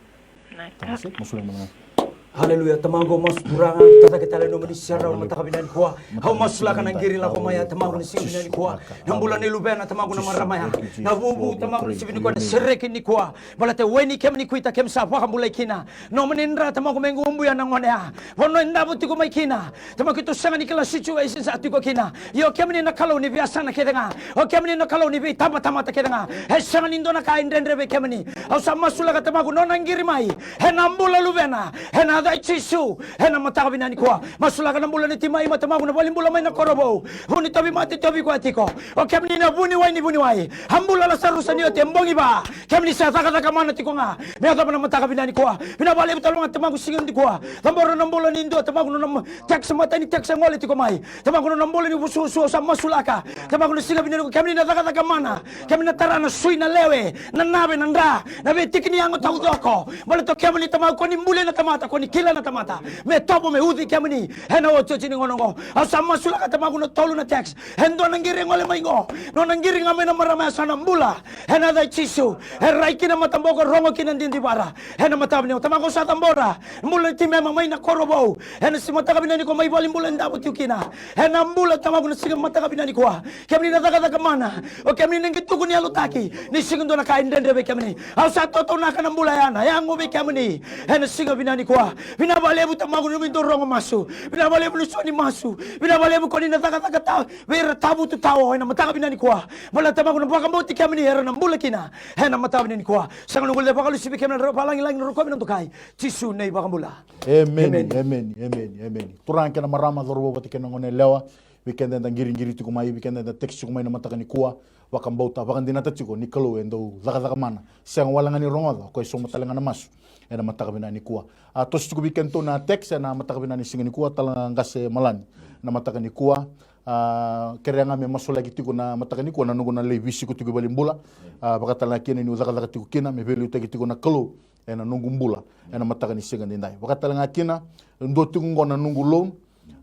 Haleluya, Tamaqu, au masu Turaga, tacake tale nomuni serau na mataka vinaka nikua. Au masulaka na qiri lako mai ya, Tamaqu, ni siga vinaka nikua. Na bula ni luvena, Tamaqu, na marama ya. Na vuvu, Tamaqu, ni siga nikua, na sereki nikua. Baleta weni kemuni kuita, kemuni sa vakabulai kina. Nomuni dra, Tamaqu, me qubuya na gone ya. Vanua e davo tiko mai kina. Tamaqu, keitou sega ni kila situation sa tiko kina. Io, kemuni na Kalou ni veiyasana kece ga. O kemuni na Kalou ni veitabatamata kece ga. E sega ni dua na ka e dredre vei kemuni. Au sa masulaka, Tamaqu, nona qiri mai ena bula luvena, ena yaca i Jisu, ena mataka vinaka nikua. Masulaka na bula ni Timaima, Tamaqu, na valenibula mai na Korovou. Vu ni tauvimate e tauvi koya tiko. O kemuni na vuniwai ni vuniwai. A bula Lasarusa ni oti e bogi va. Kemuni sa cakacaka mana tiko ga me yacova na mataka vinaka nikua. Vinaka vakalevu tale ga, Tamaqu, siga nikua. Cabora na bula ni dua, Tamaqu, nona text, matai ni text e gole tiko mai. Tamaqu, nona bula ni vususu, au sa masulaka. Tamaqu, na siga vinaka nikua, kemuni na cakacaka mana. Kemuni na tara na sui, na lewe, na nave, na dra, na veitiki ni yago taucoko. Baleta o kemuni, Tamaqu, ko ni bulia na tamata, ko ni kila na tamata. Me tovo, me uci kemuni ena iotioti ni gauna oqo. Au sa masulaka, Tamaqu, na tolu na text. E dua na qiri e gole mai qo. Nona qiri ga mai na marama ya, sa na bula. Ena yaca i Jisu. E rai kina mataboko, rogo kina didivara. Ena mataka vinaka nikua, Tamaqu, au sa cabora bula ni Timaima mai na Korovou. Ena siga mataka vinaka nikua, mai valenibula e davo tiko kina. Ena bula, Tamaqu, na siga mataka vinaka nikua. Kemuni na cakacaka mana. O kemuni na qai tukuni yalutaki ni sega ni dua na ka e dredre vei kemuni. Au sa tautaunaka na bula ya, na yago vei kemuni. Ena siga vinaka nikua. Vinaka vakalevu, Tamaqu, ni nomuni dau rogo masu. Vinaka vakalevu ni so ni masu. Vinaka vakalevu ko ni na cakacaka ta vei ira tavutu tao ena mataka vinaka nikua. Baleta, Tamaqu, na vakabauti kemuni era na bula kina ena mataka vinaka nikua. Sega ni guileca, vakalesui vei kemuni na Dra-, vakalagilagi, na rokovi, na dokai. Jisu na iVakabula. Emeni, emeni, emeni, emeni. Turaga kei na marama, cauravou vata kei na gone yalewa, vei keda eda qiriqiri tiko mai, vei keda eda text tiko mai na mataka nikua, vakabauta, vakadinata tiko ni Kalou e dau cakacaka mana. Sega wale ga ni rogoca, o koya e sauma tale ga na masu ena mataka vinaka nikua. A, toso tiko vei kedatou na text ena mataka vinaka ni siga nikua, tale ga qase Malani, na mataka nikua. A, kerea ga me masulaki tiko na mataka nikua na noqu na lai veisiko tiko i valenibula. A, vakatalega kina niu cakacaka tiko kina, me veiliutaki tiko na Kalou ena noqu bula ena mataka ni siga nidai. Vakatalega kina, dua tiko qo na noqu loan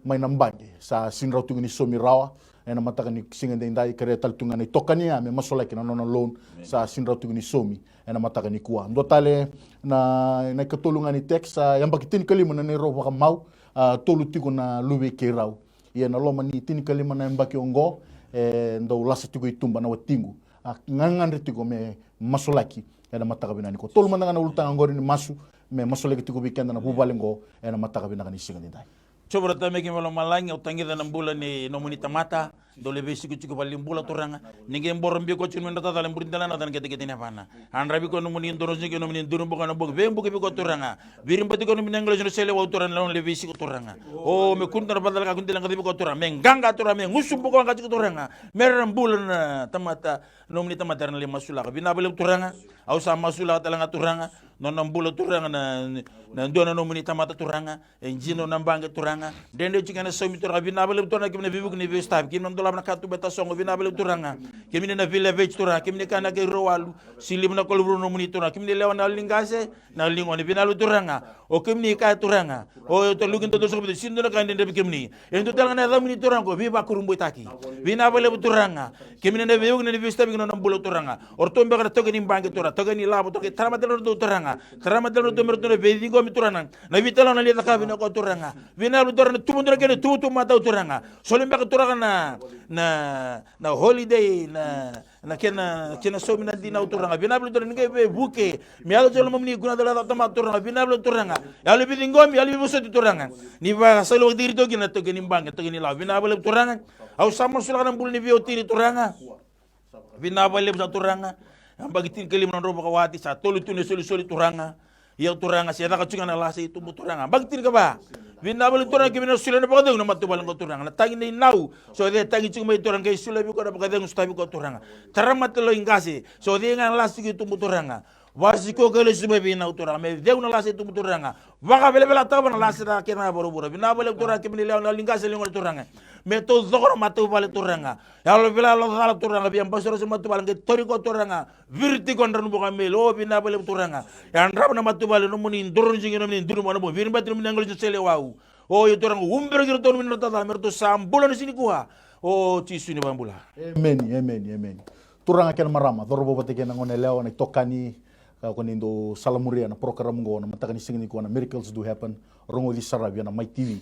mai na baqe, sa sega ni rawa tiko ni saumi rawa ena mataka ni siga nidai. Kerea tale tiko ga na itokani ya me masulaki na nona loan, sa sega ni rawa tiko ni saumi ena mataka nikua. Dua tale na, na ikatolu ga ni text, sa yabaki tinikalima na neirau vakamau, a, tolu tiko na luve i keirau. Ia na loma ni tinikalima na yabaki oqo, e dau lasa tiko i tuba na watiqu. A, gagadre tiko me masulaki ena mataka vinaka nikua. Tolu mada ga na ulutaga oqori ni masu me masulaki tiko vei keda na vuvale oqo ena mataka vinaka ni siga nidai. Jiova na Tamai keimami mai lomalagi, au tagica na bula ni nomuni tamata dau lai veisiko tiko i valenibula, Turaga. Ni qai boro biko tiko na nomuni dra tacala e buri dela na yaca, na qeteqete ni yavana. A, draivi koya na nomuni dodonu, sega ni nomuni donu boka na bogi, veibuki vei koya, Turaga. Viribati koya na nomuni agilosi, na sele wau, Turaga, na lai veisiko, Turaga. O, me kua ni dua na vakacalaka, kua ni dua na leqa vei koya, Turaga. Me qaqa, Turaga, me gusu boka ga tiko, Turaga. Me ra bula na tamata, nomuni tamata era na lai masulaka. Vinaka vakalevu, Turaga. Au sa masulaka tale ga, Turaga, nona bula, Turaga, na, na dua na nomuni tamata, Turaga. E dina na baqe, Turaga. Dredre tiko na saumi, Turaga. Vinaka vakalevu, Turaga, keimami na veivuke ni veisotavi, keimami na lava na katuba e tasogo, vinaka vakalevu Turaga. Kemuni na village Turaga, kemuni ka na kei rau walu, siliva na kolu vuru nomuni Turaga, kemuni lewa na yalo ni qase, na yalo ni gone, vinaka vakalevu Turaga. O kemuni kaya Turaga, o Turaga luki dodonu soka vei, sega ni dua na ka e dredre vei kemuni. E dua tale ga na yacamuni Turaga ko veivakurabuitaki. Vinaka vakalevu Turaga. Kemuni na veivuke, na veisotavi ki na nona bula Turaga. O ratou beka na taukei ni baqe Turaga, taukei ni lavo Turaga, taramata ratou Turaga. Taramata ratou me ratou na veiciqomi Turaga. Na veitalanoa na liga cakava vei koya Turaga. Vinaka vakalevu Turaga na tubu Turaga kei na tubutubu matau Turaga. Soli beka Turaga na, na, na holiday, na, na kena, kena saumi na dinau Turaga. Vinaka vakalevu Turaga ni qai veivuke. Me yaco tiko lomamuni kuna cala yaco tamata Turaga. Vinaka vakalevu Turaga. Yalo veiciqomi, yalo veivosoti Turaga. Ni vakasaulaki tiko kina na taukei ni baqe, taukei ni lavo. Vinaka vakalevu Turaga. Au sa masulaka na bula ni veiwatini Turaga. Vinaka vakalevu sa Turaga. Yabaki tinikalima na nodra vakawati, sa tolu tu na isolisoli Turaga. Ia Turaga, se caka tiko ga na lasa i tubu Turaga. Yabaki tinikava. Vinaka vakalevu Turaga, kemuni na solia na vakacegu na matavuvale oqo Turaga. Na tagi ni nau, sa cei tagi tiko mai Turaga, qai solia vei koya na vakacegu, sotavi koya Turaga. Taramata lo i qase, sa cei ga na lasa tiko i tubu Turaga. Vakasikova ka lesu mai vei nau Turaga, me cegu na lasa i tubu Turaga. Vakavelavelataka vua na lasa kece ga vakavuravura. Vinaka vakalevu Turaga, kemuni lewa na yalo ni qase, lewa ni gone Turaga. Me taucoko na matavuvale Turaga. Yalo vela, yalo cala Turaga, via basurasu na matavuvale, qai tauri koya Turaga. Viriti koya dranu vaka meli, o vinaka vakalevu Turaga. Yadrava na matavuvale, nomuni doro ni jigi, nomuni duru vaka na bua, viribati nomuni agilosi na seleiwau. O io Turaga, ubera ki ratou nomuni na tacala, me ratou sa bula na siga nikua. O Jisu ni vakabula. Emeni, emeni, emeni. Turaga kei na marama, cauravou vata kei na gone yalewa, na itokani, ka ko ni dou salamuria na program oqo, na mataka ni siga nikua, na Miracles Do Happen, rogoci sara via na Mai T V.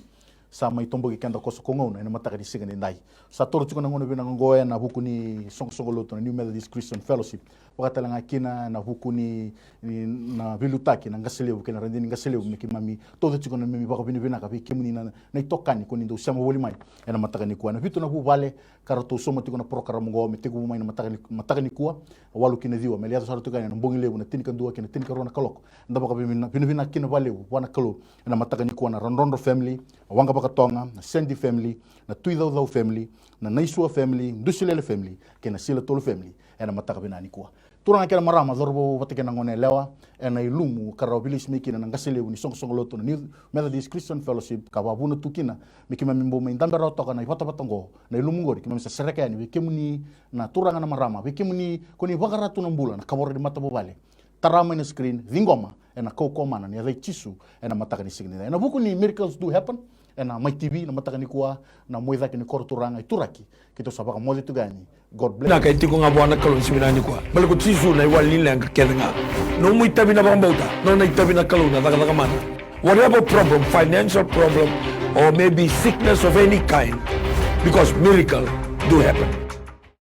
Sa mai toboki keda koso ko gauna ena mataka ni siga nidai. Sa toro tiko na gauna vinaka oqo ena vuku ni soqosoqo lotu na New Methodist Christian Fellowship. Vakatale ga kina ena vuku ni, ni na veiliutaki na qase levu kei na radini qase levu me keimami tauca tiko na neimami vakavinavinaka vei kemuni na, na itokani ko ni dou sema voli mai ena mataka nikua. Ena vitu na vuvale ka ratou sauma tiko na program oqo me tekivu mai na mataka ni, mataka nikua, walu ki na ciwa, me lai yaco sara tiko yani ena bogi levu na tinikadua ki na tinikarua na kaloko. Da vakavinavinaka kina vakalevu vua na Kalou ena mataka nikua na Radrodro family, na Waqa Vakatoga, na Sandy family, na Tuicaucau family, na Naisua family, Dusilele family, kei na Silatolu family ena mataka vinaka nikua. Turaga kei na marama, cauravou vata kei na gone yalewa, ena ilumu ka rawa veilesi mai kina na qase levu ni soqosoqo lotu na New Methodist Christian Fellowship, ka vakavuna tu kina me keimami bau mai dabe rawa toka na ivatavata oqo, na ilumu oqori keimami sa sereka yani vei kemuni na turaga na marama, vei kemuni ko ni vakara tu na bula na kavoro ni matavuvale. Tara mai na screen, ciqoma ena kaukauwa mana ni yaca i Jisu ena mataka ni siga nidai. Ena vuku ni Miracles Do Happen ena Mai T V na mataka nikua, na Moicake ni Koro Turaga e Turaki, keitou sa vakamoce tiko yani. God bless. Na ka e tiko ga vua na Kalou ni siga vinaka nikua. Baleta ko Jisu na iwali ni leqa kece ga. Nomu itavi na vakabauta, nona itavi na Kalou na cakacaka mana. Whatever problem, financial problem, or maybe sickness of any kind, because miracle do happen.